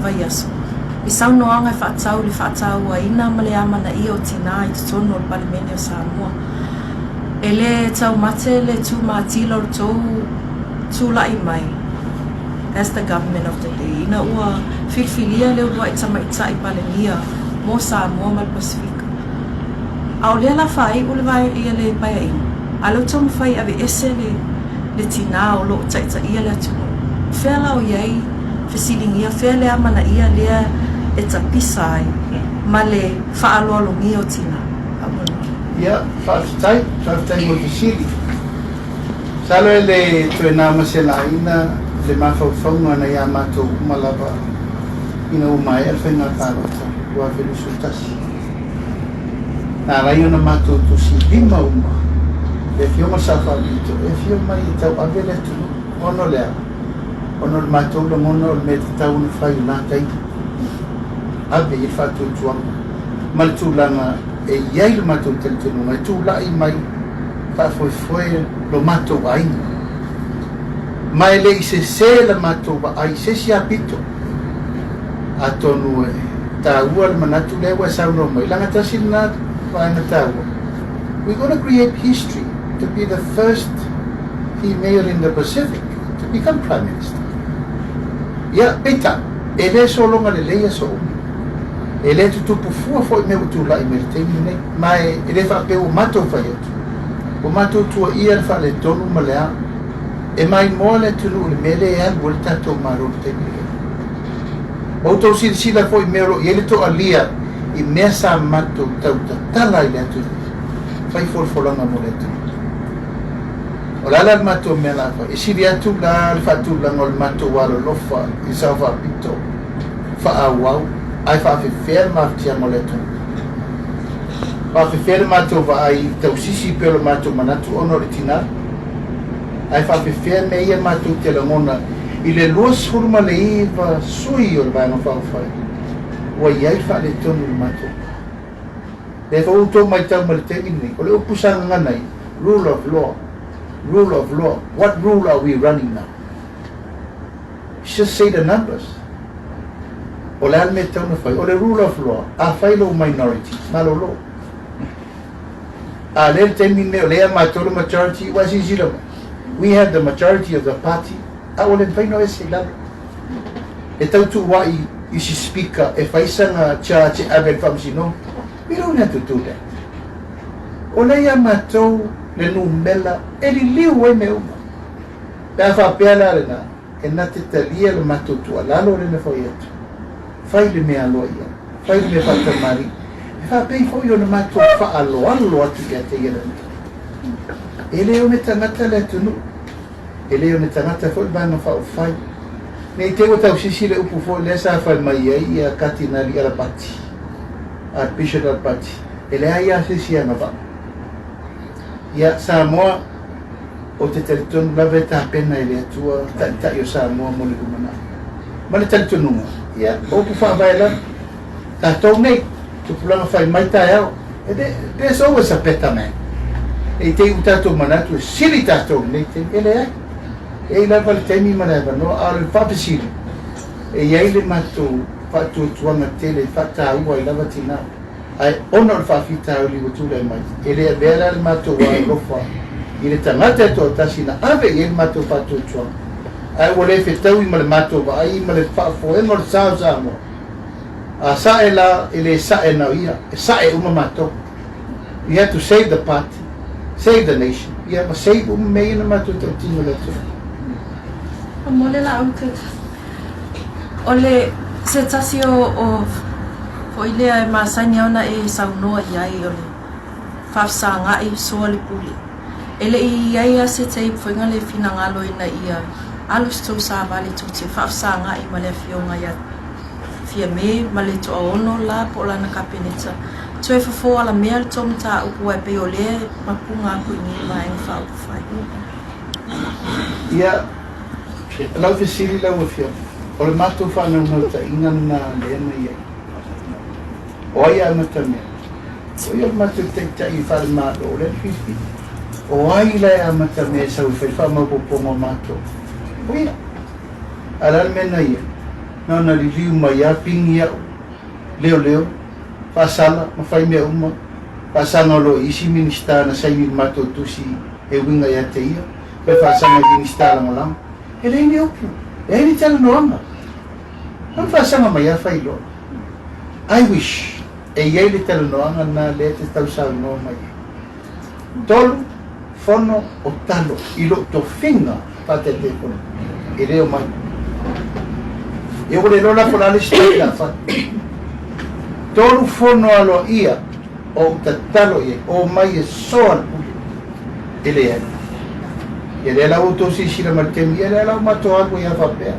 C: vaiaso, i saunoaga e faatatau i le faatauaina ma le amanaia o tinā i totonu o le Palemene o Samoa. E le taumate le tumatila o le tou tulai mai as the government of the day ina ua filifilia le uluai tamaitai Palemia mo Samoa ma le Pasefika. A o lea la faaiu le vae ia le paeaiga, a lea ua taumafai e aveese le le tinā o lo o taitaia le atunuu. O fea la o i ai fesiligia, fea le amanaia lea e tapisa ai ma le faaaloalogia o tinā? Faamolemole.
A: Ia, faafetai, faafetai mo le fesili. Masalo e le toe na ma se laina le mafaufauga na ia matou uma lava ina ua maea le faiga palota 2021. Na ala ai ona matou tusi lima uma le Afioga i le Sao Faapito e afio mai e tauave le atunuu. Ona o le a? Ona o le matou lagona o le mea tatau ona fai i lena taimi. Ave i ai le faatuatuaga ma le tulaga e i ai le matou talitonuga e tulai mai faafoefoe lo matou aiga. Ma e le i sese la matou vaai i se isi apito. Atonu e taua le manatu lea ua e saunoa mai, leaga tasi lena vaega taua. We gonna create history to be the first female in the Pacific to become Prime Minister. Ia, peitai, e le sologa lelei aso umi. E le tutupu fua foi mea ua tulai mai i le taimi lenei, ma e le faapea ua matou fai atu, ua matou tuuaia le faaletonu ma le a. E maimoa le atunuu i le mea lea e alu ai le tatou Malo i le taimi lenei. Ua outou silasila foi i mea o lo o i ai le toalia i mea sa matou tau tatala ai le atunuu, fai folafolaga mo le atunuu. O le a la le matou mea la fai? E sili atu la le faatulaga o le matou alolofa i le Sao Faapito faaauau ae faafefea le mafatiaga o le atunuu? Faafefea le matou vaai i le tausisi pei o le matou manatu ona o le tinā? Ae faafefea mea ia matou te lagona I le 29 sui o le Vaega Faaupufai, ua i ai faaletonu i le matou pa. Lea foi ua outou matau mai i le taimi lenei, o le upu sa gagana ai, rule of law, rule of law, what rule are we running now? Just say the numbers. O le a le mea e tatau ona fai? O le rule of law, a fai lou minority, malolo. A lea le taimi lenei o lea matou le majority, ua silasila mai. We have the majority of the party, a ua le mafai ona o ese i lalo. E tau tuua'i i si speaker e fai sana charge e ave i le faamasinoga. We don't have to do that. O lea ia matou le numela e liliu ai mea uma. Pe a faapea la lena, e na te talia le matou tuualalo lea na fai atu, fai le mea aloaia, fai le mea faatamalii, e faapei foi ona matou faaaloalo atu ia te ia le Matai. E le o ni tagata le atunuu, e le o ni tagata foi le Vaega Faaupufai. Ne i te i ua tausisi le upu foi lea sa fai mai ai ia Katinali Alapati, Archbishop Alapati, e leai lava se isi agavaa. Ia, Samoa, Ou te talitonu lava e tapena e le Atua Taitai o Samoa mo le lumanai. Ma le talitonuga, ia, o upu faavae lava, tatou nei, tupulaga fai mai taeao, there's always a better man. E i te i ua tatou manatu e sili tatou i lenei taimi, e leai. E i ai lava le taimi ma le avanoa, a o le faafesili, e i ai le matou faatuatuaga tele e faataua ai lava tina. Ae ona o le faafitauli ua tulai mai, e le avea la le matou alofa i le tagata e toatasi na ave i ai le matou faatuatuaga, ae ua le fetaui ma le matou vaai ma le faafoega o le sa o Samoa. A sa'e la, e le sa'e na o ia, e sa'e uma matou. We had to save the party, save the nation, ia ma save uma mea ia na matou tautino i le atunuu.
C: Momoli la outou. O le se tasi o o foi lea e masani ona e saunoa i ai o le faafesagaʻi soa le pule. E le i i ai a se tape foiga le finagalo ina ia alu se tou savali tou te faafesagaʻi ma le afioga ia Fiame ma le toaono la po o lana Kapeneta toe fofo alamea le tou mataupu ae pei o lea e mapuga aku i nei vaega faaupufai.
A: Ia, lau fesili lau Afioga, o le matou faanaunautaiga lena lea na i ai. O ai e amatamea? O ia le matou taitai faale-Malo o lea na filifili. O ai la e amatamea e sau e fai le faamaopoopoga o matou? O ia. A o le a le mea na i ai? Na ona liliu mai lava pigi au, leoleo, faasala ma fai mea uma, faasaga o lo o i isi Minisita na saini i le matou tusi e uiga ia te ia. Fai faasaga i Minisita Lagolago. E leai ni upu, leai ni talanoaga. Fai faasaga mai lava fai loa. I wish e i ai le talanoaga lena lea e te tau saunoa mai ai. Tolu, fono o talo i lou tofiga faataitaifono. E le omai. E ua le iloa la po o le a le isi tali o le a fai. Tolu fono aloaia o ou tatalo i ai, omai e soa le pule. E leai. Ia lea la ua outou silasila mai i le taimi, ia lea la ua matou alu ai lava faapea.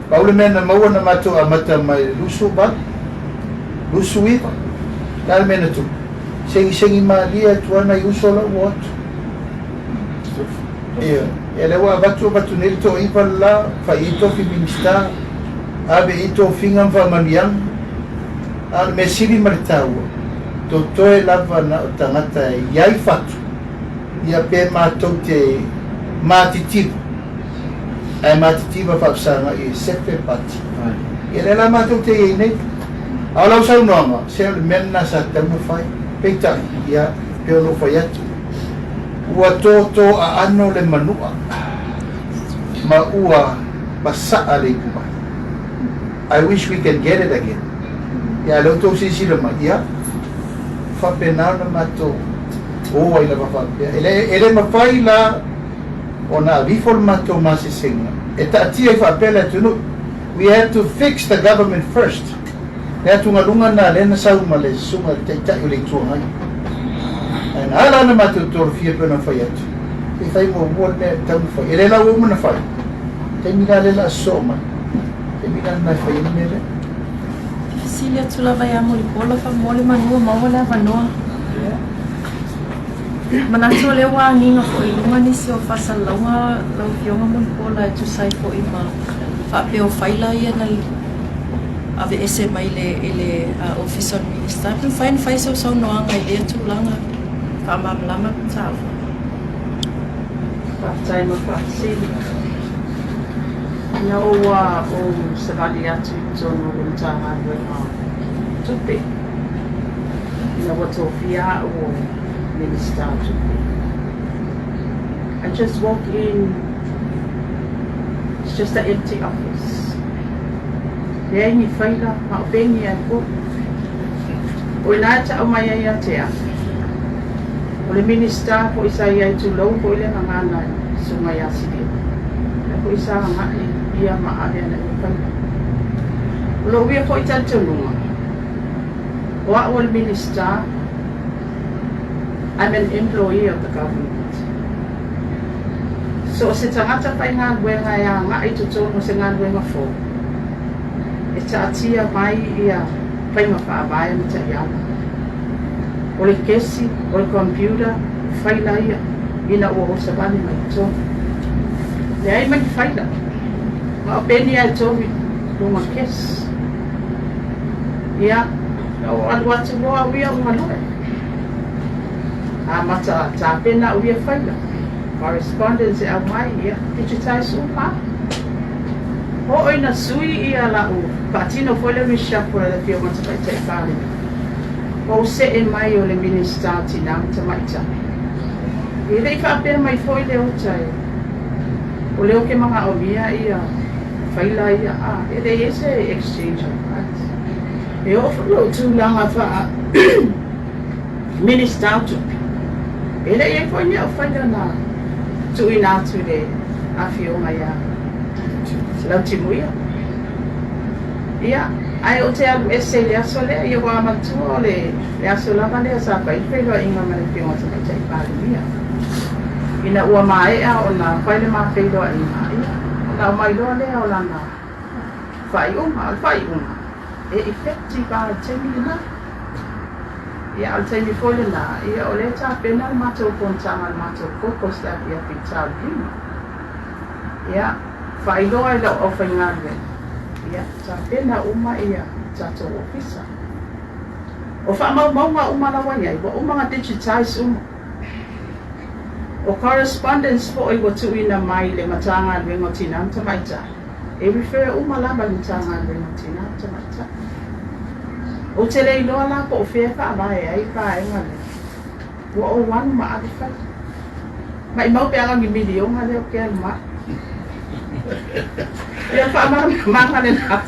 A: Pau le mea na maua na matou amata mai le 28, 29, le a le mea na tupu? Segisegi malie atu lava nai uso la ua o atu. Ioe. Ia lea ua avatu avatu nei le toaiva le la, fai i ai tofi Minisita, ave i ai tofiga ma faamanuiaga. A o le mea sili ma le taua, totoe lava na o tagata e i ai fatu, ia pe matou te matitiva, ae matitiva faafesagai e sefe pati. Ia lea la matou te i ai nei. A o lau saunoaga, se o le mea lena sa tatau ona fai. Peitai, ia, pei ona ou fai atu, ua tōtō aano le manua ma ua masaa le ipuvai. I wish we can get it again. Ia, a o lea ua outou silasila mai, ia, faapena ona matou o ai lava faapea. E le, e le mafai la ona aveifo le matou masesega e taatia ai faapea le atunuu. We have to fix the government first. Le atugaluga lena lea na sau ma le susuga i le Taitai o le Itu Agai. Ae na ala ona matou tolofia pei ona fai atu, se i fai muamua le mea e tatau ona fai. E le la ua uma ona fai, taimi la lea o le a sosoo mai. Taimi la lena e fai ai le mea lea.
C: Fesili atu lava ia Mulipola, faamolemole manu ua maua le avanoa. Manatu o lea ua agiga foi i luga nisi o faasalalauga lau Afioga Mulipola e tusa ai foi ma faapea o faila ia na aveese mai le i le Ofisa o le Minisita. Pe mafai ona fai sau saunoaga i lea tulaga e faamalamalama le mataupu.
E: Faafetai mo le faafesili. Ina ua ou savali atu i totonu o le Matagaluega o Tupe, ina ua tofia au o Minisita o Tupe. I just walk in, it's just an empty office. Leai ni faila, ma o peni ai foi. O ina e tau mai ai ia te au, o le Minisita foi sa i ai tulou foi le gagana i le Susuga ia Silia, lea foi sa agai ia ma ave ana ia faila. O lou ia foi talitonuga, o au o le Minisita, I'm an employee of the government. So o se tagata faigaluega e agai i totonu o se galuega fou, e taatia mai ia faiga faavae ma taiala. O le kesi, o le computer, o faila ia, ina ua ou savali mai i totonu. Leai ma ni faila, ma o peni lava e tolu i luga kesi. Ia, na ou alu atu loa au ia ou galue. Amata tapena au ia faila. Correspondence e aumai, ia, digitize uma. Oo ina sui ia la'u faatino foi le reshuffle a le Afioga i le Tamaitai Palemia. Ou se'e mai o le Minisita o Tinā ma Tamaitai. E le i faapea mai foi le ota e o lea ou te manaomia ia faila ia a e le i ai se exchange of cards. E oo foi lou tulaga faa Minisita o Tupe, e le i ai foi ni au faila na tuuina atu i le Afioga ia Lautimuia. Ia, ae ou te alu ese i le aso lea, ia ua matua o le aso lava lea sa fai le feiloaiga ma le Afioga Tamaitai Palemia. Ina ua maea ona fai le ma feiloaiga, ia, ona aumai loa lea o lana faaiuga. O le faaiuga, e effective lava i le taimi lena. Ia, a o le taimi foi lena, ia, o lea e tapena le matou fonotaga a le matou caucus i le afiafi i Taulima. Ia, faailoa i lau aufaigaluega, ia, tapena uma ia tatou ofisa. O faamaumauga uma la ua i ai, ua uma ona digitize uma. O correspondence foi ua tuuina mai i le Matagaluega o Tinā ma Tamaitai, e refer uma lava i le Matagaluega o Tinā ma Tamaitai. Ou te le iloa la po o fea e faavae ai le vaega lea. Ua ou alu ma ave fai. Maimau pe a na ni miliona lea ou te alu ma ave. Ia, faamalamalamaga lena.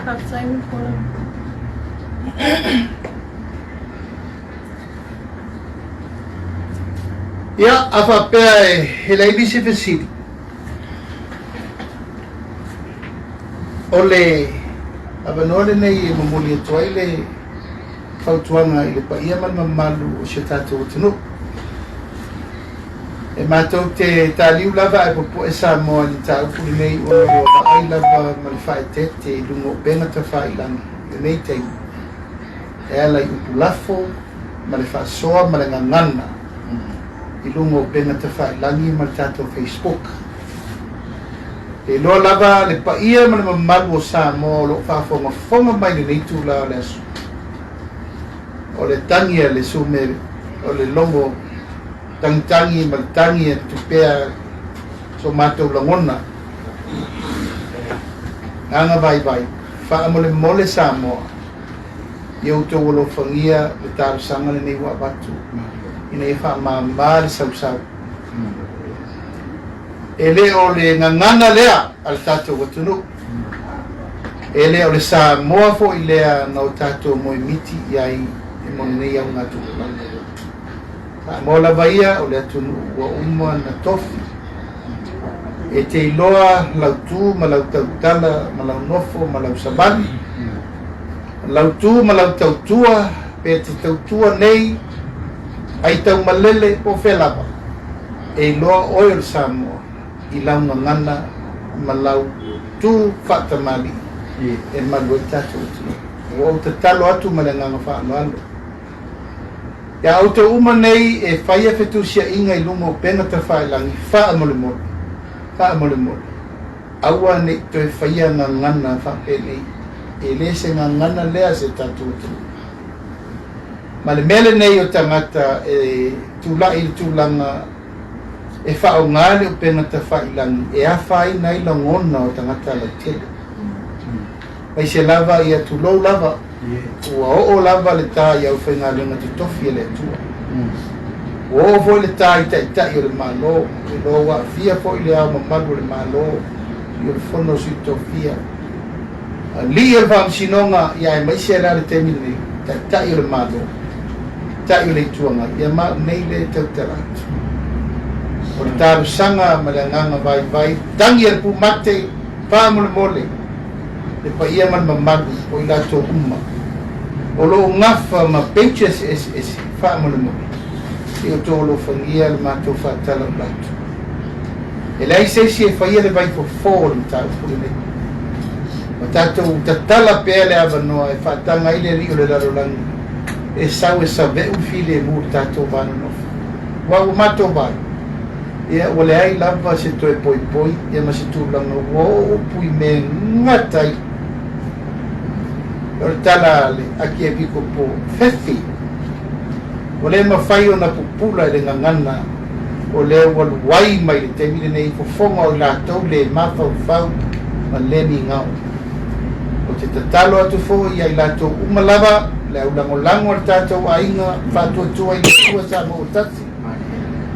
C: Faafetai Mulipola.
A: Ia, a faapea e leai nisi fesili, o le avanoa lenei e momoli atu ai le fautuaga i le paia ma le mamalu o si o tatou atunuu. E matou te taliu lava ae popoe Samoa i le mataupu lenei ona ua vaai lava ma le faaeteete i luga o upega tafailagi i lenei taimi e ala i upu lafo ma le faasoa ma le gagana i luga o upega tafailagi ma le tatou Facebook. E iloa lava le paia ma le mamalu o Samoa o lo o faafogafoga mai i lenei itula o le aso. O le tagi a le sume, o le logo tagitagi ma le tagi a tupea so matou lagona. Agaga vaivai, faamolemole Samoa, ia outou alofagia le talosaga lenei ua avatu ina ia faamama le sausau. E le o le gagana lea a le tatou atunuu. E le o le Samoa foi lea na o tatou moemiti i ai mo lenei augatupulaga. Samoa lava ia o le atunuu ua uma ona tofi. E te iloa lau tu ma lau tautala ma lau nofo ma lau savali, lau tu ma lau tautua, pe te tautua nei ai taumalele po o fea lava, e iloa oe o le Samoa i lau gagana ma lau tu faatamalii e malu ai le tatou atunuu. Ua ou tatalo atu ma le agaga faaaloalo. Iā outou uma nei e faia fetusiaiga i luga o upega tafailagi, faamolemole, faamolemole, aua ne i toe faia gagana faapenei, e le se gagana lea a se tatou atunuu. Ma le mea lenei o tagata e tulai i le tulaga e faaaoga le upega tafailagi e afaina ai lagona o tagata lautele. Aemaise lava ia tulou lava, ua oo lava le ta i aufaigaluega totofi a le Atua. Ua oo foi le ta i Taitai o le Malo, e loa ua aafia foi le Ao Mamalu o le Malo, Sui o le Fono a Sui Tofia, Alii o le Faamasinoga, ia aemaise la le taimi lenei, Taitai o le Malo, Taitai o le Itu Agai, ia ma au nei lea e tautala atu. O le talosaga ma le agaga vaivai, tagi a le pumate, Faamolemole le paia ma le mamalu o i latou uma o lo o gafa ma pages eseese, faamolemole, se i outou alofagia le matou faatalaula atu. E leai se isi e faia le vaifofo o le mataupu lenei. Ua tatou tatala pea le avanoa e faataga ai le alii o le lalolagi e sau e save'u le filemu o le tatou va nonofo. Aua ua matou vaai, Ia, ua leai lava se toe poipoi ia ma se tulaga ua oo upu i mea e gata ai. O le tala a le Akiepikopo Fefi, ua le mafai ona pupula i le gagana o lea ua luai mai le taimi lenei i fofoga o i latou le mafaufau ma le migao. Ou te tatalo atu foi ia i latou uma lava le au lagolago a le tatou aiga faatuatua i le Atua Samoa ua tasi,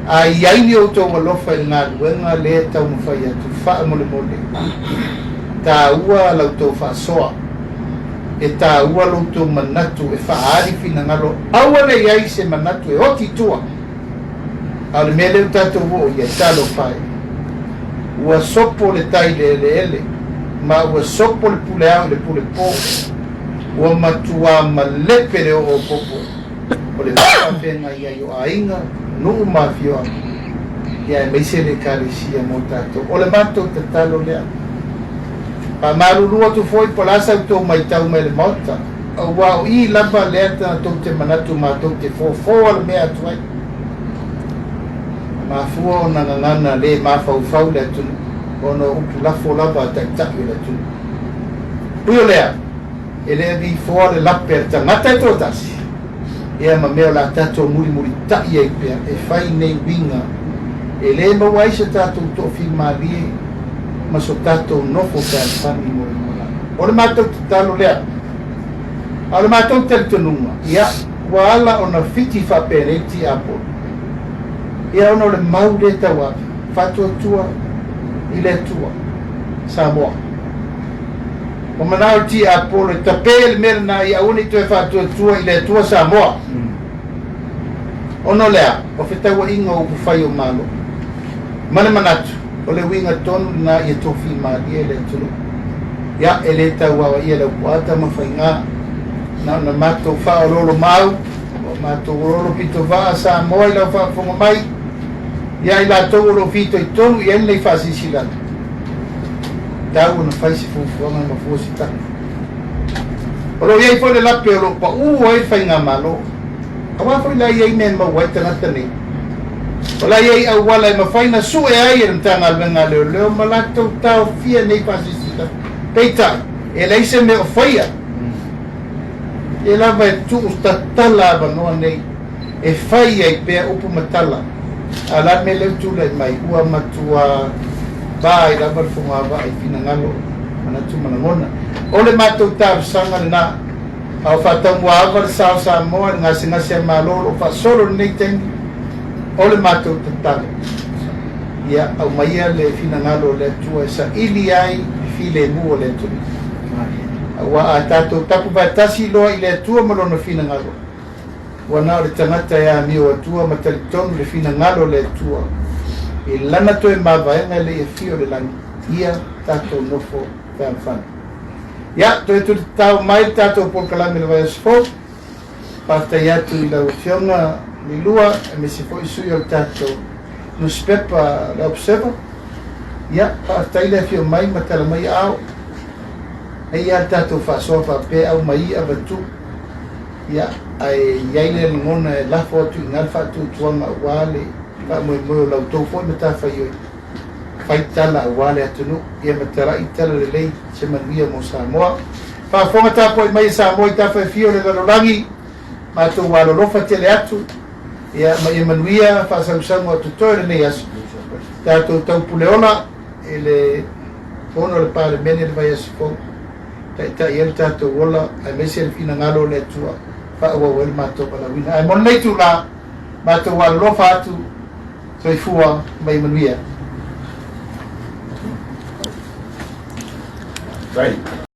A: A i ai ni outou alofa i le galuega lea e taumafai atu, faamolemole, taua la outou faasoa, e taua lo outou manatu e faaali finagalo, aua ne i ai se manatu e oti i tua. A o le mea lea ua tatou oo i ai, talofa e, ua sopo le tai i le eleele, ma ua sopo le pule ao i le pule po, ua matuā malepe le oo o popo. O le faafeagai ai o aiga, nuu ma afioaga, ia aemaise le Ekalesia mo tatou. O le matou tatalo lea. Faamalulu atu foi po o le a sa outou maitau mai le Maota, aua o i lava lea tatou te manatu matou te fofo alamea atu ai. Mafua ona gagana le mafaufau le atunuu ona o upu lafo lava a taitai o le atunuu. Ui o lea, E le aviifoa le lape a le tagata e toatasi, ia ma mea o le a tatou mulimulitai ai pea e fai nei uiga e le maua ai se tatou toafimalie ma so tatou nofo fealofani mo le lumanai. O le matou tatalo lea. A o le matou talitonuga, ia, ua ala ona fiti faapenei le tiapolo, ia ona o le mau lea tauave, faatuatua i le Atua. Samoa. Ua manao le tiapolo e tape le mea lena ia aua ne i toe faatuatua i le Atua Samoa. Ona o le a? O fetauaiga o upufai o Malo. Ma le manatu, o le uiga tonu lena ia tofimalie le atunuu. Ia, e le tauaoaia le Aupuata ma Faiga. Na ona matou faaoloolomau, ua matou oloolo pitovaa Samoa i lau faafofoga mai, ia i latou o lo o fitoitonu i ai lenei faasilasilaga. Tau ona fai se fuafuaga ma fua se tala. O lo o i ai foi le lape o lo o paū ai le faigamalo. Aua foi la e i ai mea e maua ai tagata nei. O la e i ai auala e mafai ona sue ai e le Matagaluega a Leoleo ma latou taofia nei faasilasila. Peitai, e leai se mea o faia. E lava e tuu tatala avanoa nei. e fai ai pea upu ma tala, a o le a le mea lea ua tulai mai, ua matua va ai lava le fogavaa i finagalo, manatu ma lagona. O le matou talosaga lena, a o faataumuaava le sa o Samoa i le gasegase a Malo o lo o faasolo i lenei taimi, o le matou tatalo, ia aumaia le finagalo o le Atua e saili ai le filemu o le atunuu. Aua a tatou tapu faatasi loa i le Atua ma Lona finagalo, Ua na o le tagata e amio atua ma talitonu le finagalo o le Atua i lana toe mavaega e le i afio i le lagi, ia tatou nofo fealofani. Ia, toe tulitatao mai le tatou polokalame i le vaiaso fou. Faafetai atu i lau Afioga Lilua, aemaise foi sui o le tatou nusipepa le Observer. Ia, faafetai le afio mai ma tala mai aao. Eia le tatou faasoa faapea, aumai avatu. Ia, ae i ai le lagona e lafo atu i ina le faatuatuaga aua le faamoemoe o la outou foi matafaioi, fai tala aua le atunuu, ia ma talai tala lelei se manuia mo Samoa. Faafofoga tapuai mai e Samoa i tafa e fia o le lalolagi, matou alolofa tele atu, ia ma ia manuia faasausauga o totoe o lenei aso. Tatou taupuleola i le Fono a le Palemene i le vaiaso fou. Taitai ai le tatou ola aemaise le finagalo o le Atua faaauau ai le matou valaauina. Ae mo lenei itula, matou alolofa atu, soifua ma ia manuia.
F: Right.